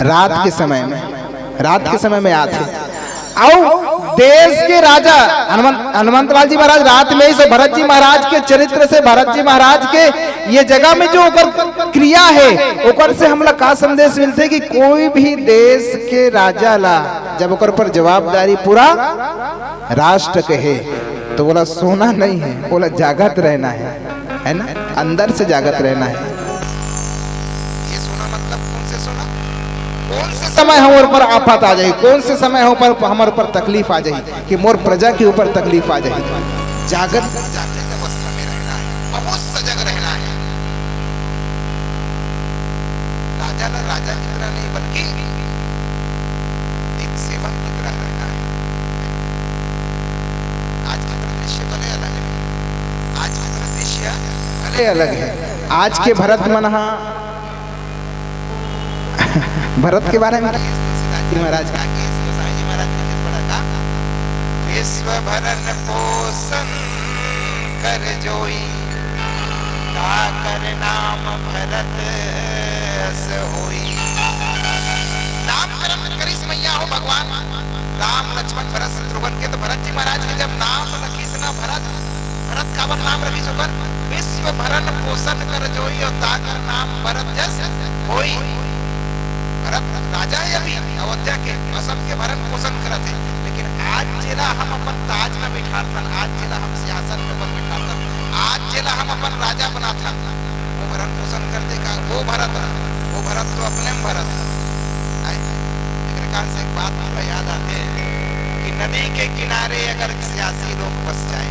रात के समय में, रात के समय में आथे। अउ देश के राजा हनुमंत, हनुमंत लाल जी महाराज रात में ही से भरत जी महाराज के चरित्र से, भरत जी महाराज के ये जगह में जो ओकर क्रिया हे, ओकर से हमला का संदेश मिलथे कि कोई भी देश के राजा ला जब ओकर ऊपर जवाबदारी पूरा राष्ट्र के हे, तो ओला सोना नहीं हे, ओला जागत रहना हे, है ना, अंदर से जागत रहना हे। ये सोना मतलब कौन से सोना? कौन से समय हमर ऊपर आफत आ जाही, कौन से समय हमर ऊपर, हमर ऊपर तकलीफ आ जाही, कि मोर प्रजा के ऊपर तकलीफ आ जाही। जागत, जागृत अवस्था में रहना हे, बहुत सजग रहना हे। राजा ना राजा की तरह नहीं, बल्कि एक सेवक की तरह रहना हे। आज के परिदृश्य भले अलग हे, आज के परिदृश्य भले अलग हे। आज के भरत मन हा भरत के बारे में शिवाजी महाराज का, के शिवाजी महाराज ने किस पढ़ा था? विश्व भरण पोषण कर जोई, ताकर नाम भरत अस होई। नामकरण करिस मैया हो भगवान राम, लक्ष्मण, भरत, शत्रुघ्न के। तो भरत जी महाराज के जब नाम रखिस ना भरत, भरत काबर नाम रखिस ओकर? विश्व भरण पोषण कर जोई, अउ ताकर नाम भरत जस होई। भरत राजा हे अभी अयोध्या के, अउ सबके भरण पोषण करत हे, लेकिन आज जेला हम अपन ताज में बिठारथन, आज जेला हम सिंहासन के ऊपर बिठारथन, आज जेला हम अपन राजा बनाथन, वो भरण पोषण करथे का? वो भरत वो भरत तो अपने में भरत है। एकरे कारण से एक बात हमरा याद आथे कि नदी के किनारे अगर सियासी लोग बस जाए,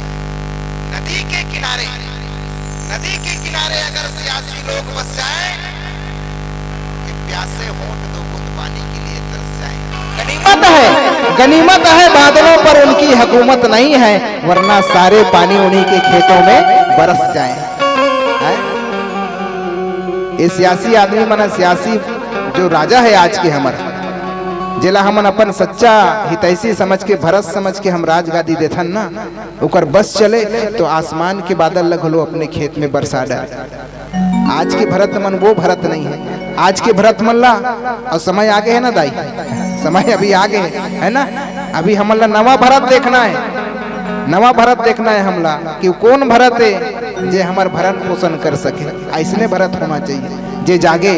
नदी के किनारे, नदी के किनारे अगर सियासी लोग बस जाए, कि प्यासे होंठ दो बूंद पानी के लिए तरस जाए। गनीमत है, गनीमत है बादलों पर उनकी हुकूमत नहीं है, वरना सारे पानी उन्हीं के खेतों में बरस जाए। हैं? ये सियासी आदमी मन, सियासी जो राजा है आज के हमर, जेला हमन अपन सच्चा हितैषी समझ के, भरत समझ के हम राजगादी देथन ना, ओकर बस चले तो आसमान के बादल ल घलो अपने खेत में बरसा डारे। आज के भरत मन वो भरत नहीं है। आज के भरत मन ला, और समय आगे है ना दाई, समय अभी आगे है, है ना? अभी हमन ला नवा भरत देखना है, नवा भरत देखना है हमला कि वो कौन भरत है जे हमर भरण पोषण कर सके। ऐसने भरत होना चाहिए जे जागे,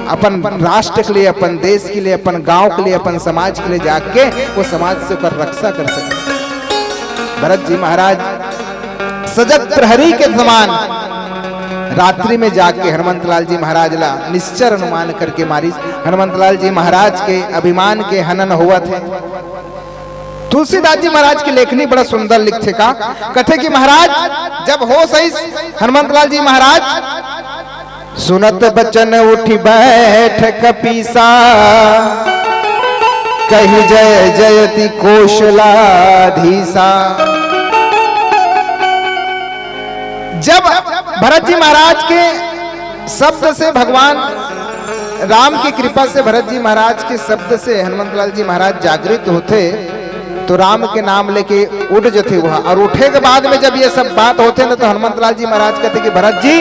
अपन राष्ट्र के लिए, अपन देश के लिए, अपन गांव के लिए, अपन समाज के लिए जाग के वो समाज से ओकर रक्षा कर सके। भरत जी महाराज सजग प्रहरी के समान रात्रि में जाग के हनुमंतलाल जी महाराज ला निश्चर अनुमान करके मारिस। हनुमंतलाल जी महाराज के अभिमान के हनन होवत है। तुलसीदास जी महाराज की लेखनी बड़ा सुंदर लिखथे का, कथे कि महाराज जब होश आइस हनुमंतलाल जी महाराज, सुनत बचन उठि बैठ कपीसा, कहि जय जयति कोसलाधीसा। जब भरत जी महाराज के शब्द से, भगवान राम की कृपा से भरत जी महाराज के शब्द से हनुमंतलाल जी महाराज जागृत होथे, तो राम के नाम लेके उठ जथे वह। और उठे के बाद में जब ये सब बात होथे ना, तो हनुमंतलाल जी महाराज कहथे कि भरत जी,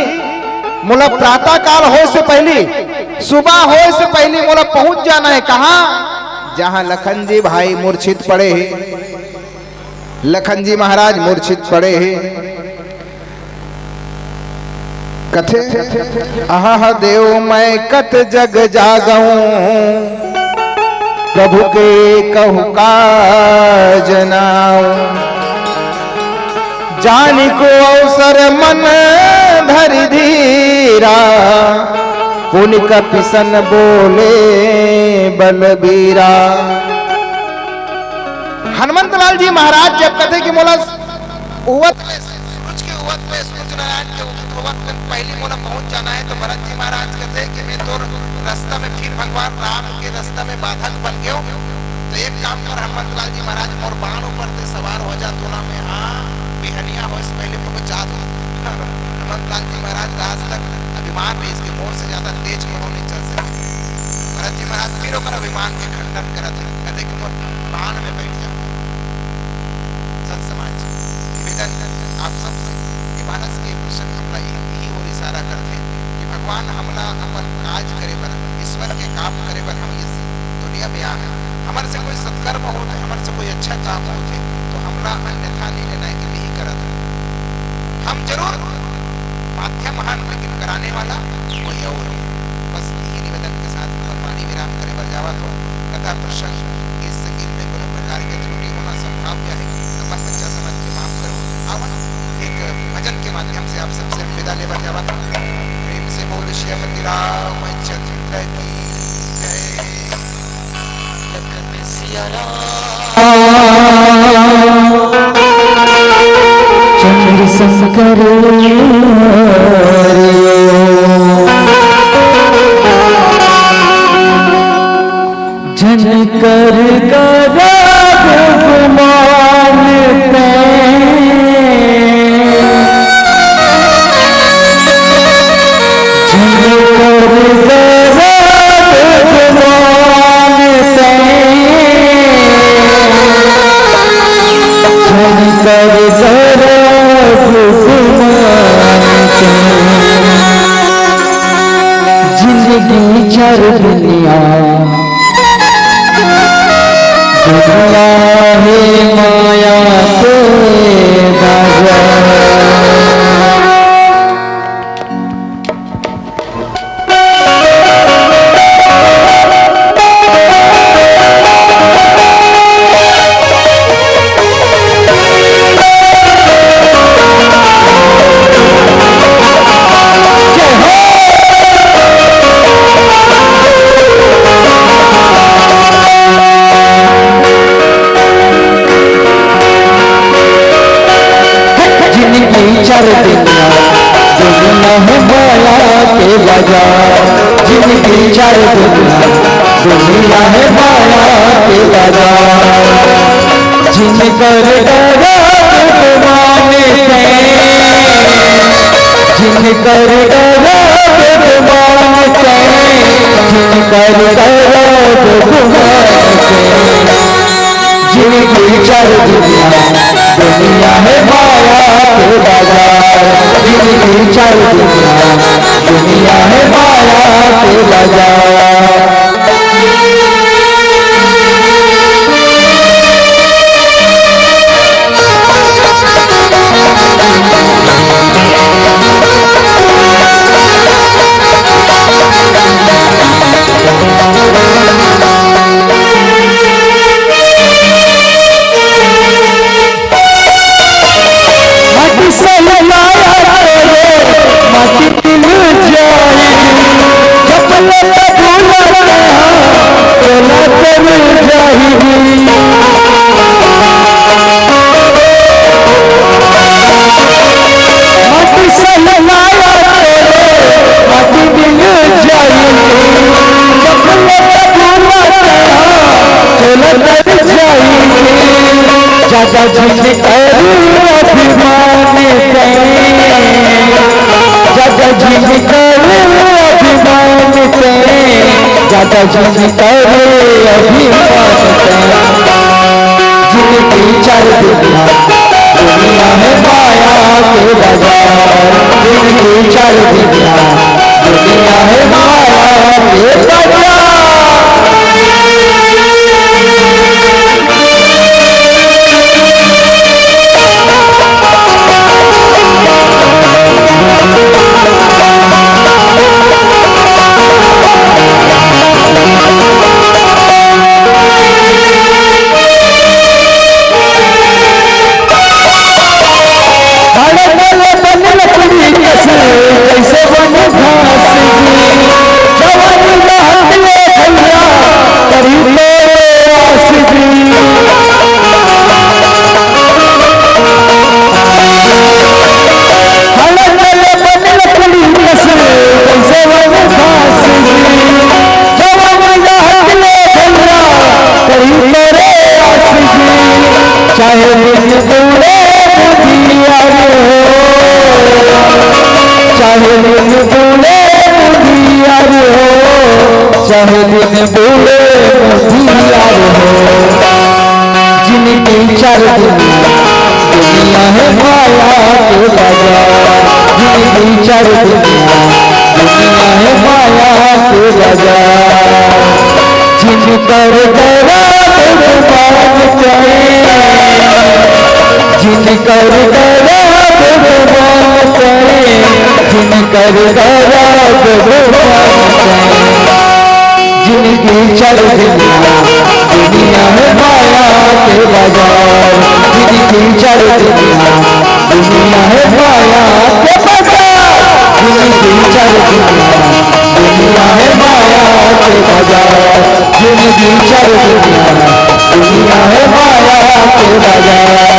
मोला प्रातः काल होय से पहली, सुबह होय से पहली मोला पहुंच जाना है। कहाँ? जहाँ लखन जी भाई मूर्छित पड़े हैं, लखन जी महाराज मूर्छित पड़े हैं। कथे, अहह देव मैं कत जग जागऊं, प्रभु के कहु काज नाऊं। जानि को अवसर मन धरि धीरा, पुनि कपिसन बोले बलबीरा। हनुमंतलाल जी महाराज जब कथे कि मोला उवत ले, सूरज के उवत ले, सूरज नारायण के उवत ले पहली मोला पहुंच जाना है, तो भरत जी महाराज कहते हैं कि मैं तो रास्ता में फिर भगवान राम के रास्ता में बाधक बन गयो। तो एक काम कर हनुमंतलाल जी महाराज, मोर बाण ऊपर ते सवार हो जा, तो ना मैं हाँ बिहनिया हो इस पहले पहुंचा दूं। हनुमंतलाल जी महाराज राज तक अभिमान में इसके मोर से ज्यादा तेज कोनो नहीं चल सके। भरत जी महाराज फिर ओकर अभिमान के खंडन करत है, कहते कि मोर बाण में बैठ जा। संत समाज, निवेदन आप सबसे, ये मानस के प्रसंग हमला यही, यही ओर इशारा करते कि भगवान हमला अपन काज करे बर, ईश्वर के काम करे बर हम इस दुनिया में आ हैं। हमर से कोई सत्कर्म होत है, हमर से कोई अच्छा काम होत है, तो हमला अन्यथा नहीं लेना है कि नहीं करत है। हम जरूर माध्यम हन, लेकिन कराने वाला कोई और है। बस यही निवेदन के साथ अपन वाणी विराम करे बर जावत हो। कथा प्रसंग, गीत संगीत में कोनो प्रकार के त्रुटि होना संभाव्य है, अपन बच्चा समझ के माफ करो। आवा, एक भजन के माध्यम से आप सबसे हम विदा लेबर जावत हो। प्रेम से बोल श्रीमती रामचंद्र की जय। चंद्र शंकर जन कर गरब गुमान तैं। जन कर गरब गुमान तैं। जन कर गरब गुमान तैं। जिंदगी चर दुनिया, दुनिया है माया के बाजार। दुनिया है माया के बाजार, जिनकी चाल दुनिया, दुनिया है माया के बाजार। जिनकर डरा भगवान से, जिनकर डरा भगवान से, जिनकर डरा भगवान से। जिनकी चाल दुनिया, दुनिया है माया के बाजार। जिनकी चाल दुनिया, दुनिया है माया के बाजार। माटी से लगाया तेरे, माटी मिल जाएगी। जब लगा भूला तेरा, चला कर जाएगी। माटी से लगाया तेरे, माटी मिल जाएगी। जब लगा भूला तेरा, चला कर जाएगी। ज्यादा जिद करो अभिमान से, ज्यादा जिद करो अभिमान से, ज्यादा जिद करो अभिमान से। जिनकी चाल दुनिया, दुनिया है माया के बाजार। जिनकी चाल दुनिया, दुनिया है माया के बाजार। धड़कन बन लकड़ी कस, जैसे बन घास जी। जवानी रहत ले भैया, करी तो आस जी। धड़कन बन लकड़ी कस, जैसे बन घास जी। जवानी रहत ले भैया, करी तो आस जी। चाहे दिन बूढ़े बुधियार हो, चाहे दिन बूढ़े बुधियार हो, चाहे दिन बूढ़े बुधियार हो। जिनकी चाल दुनिया, दुनिया है माया के बाजार। जिनकी चाल दुनिया, दुनिया है माया के बाजार। जिनकर डरा भगवान से, जिनकर डरा भगवान से, जिनकर डरा भगवान से। जिनकी चाल दुनिया, दुनिया है माया के बाजार। जिनकी चाल दुनिया, दुनिया है माया के बाजार। जिनकी चाल दुनिया, दुनिया है माया के बाजार। जिनकी चाल दुनिया, दुनिया है माया के बाजार।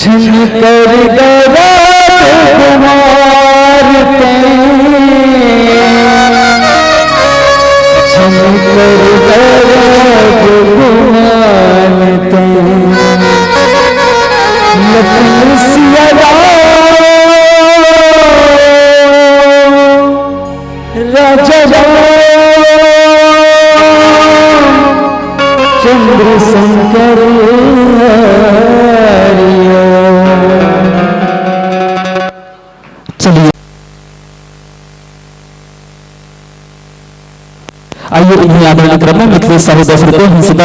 झनकर दरद कुमार ते, झनकर दरद कुमार ते, लखन सिया राम, राजा राम, चंद्र शंकर हरिओम। चलिए, आइए, इन्हीं आदरणीय क्रम में मिथिलेश साहू दस रुपये, हंसदा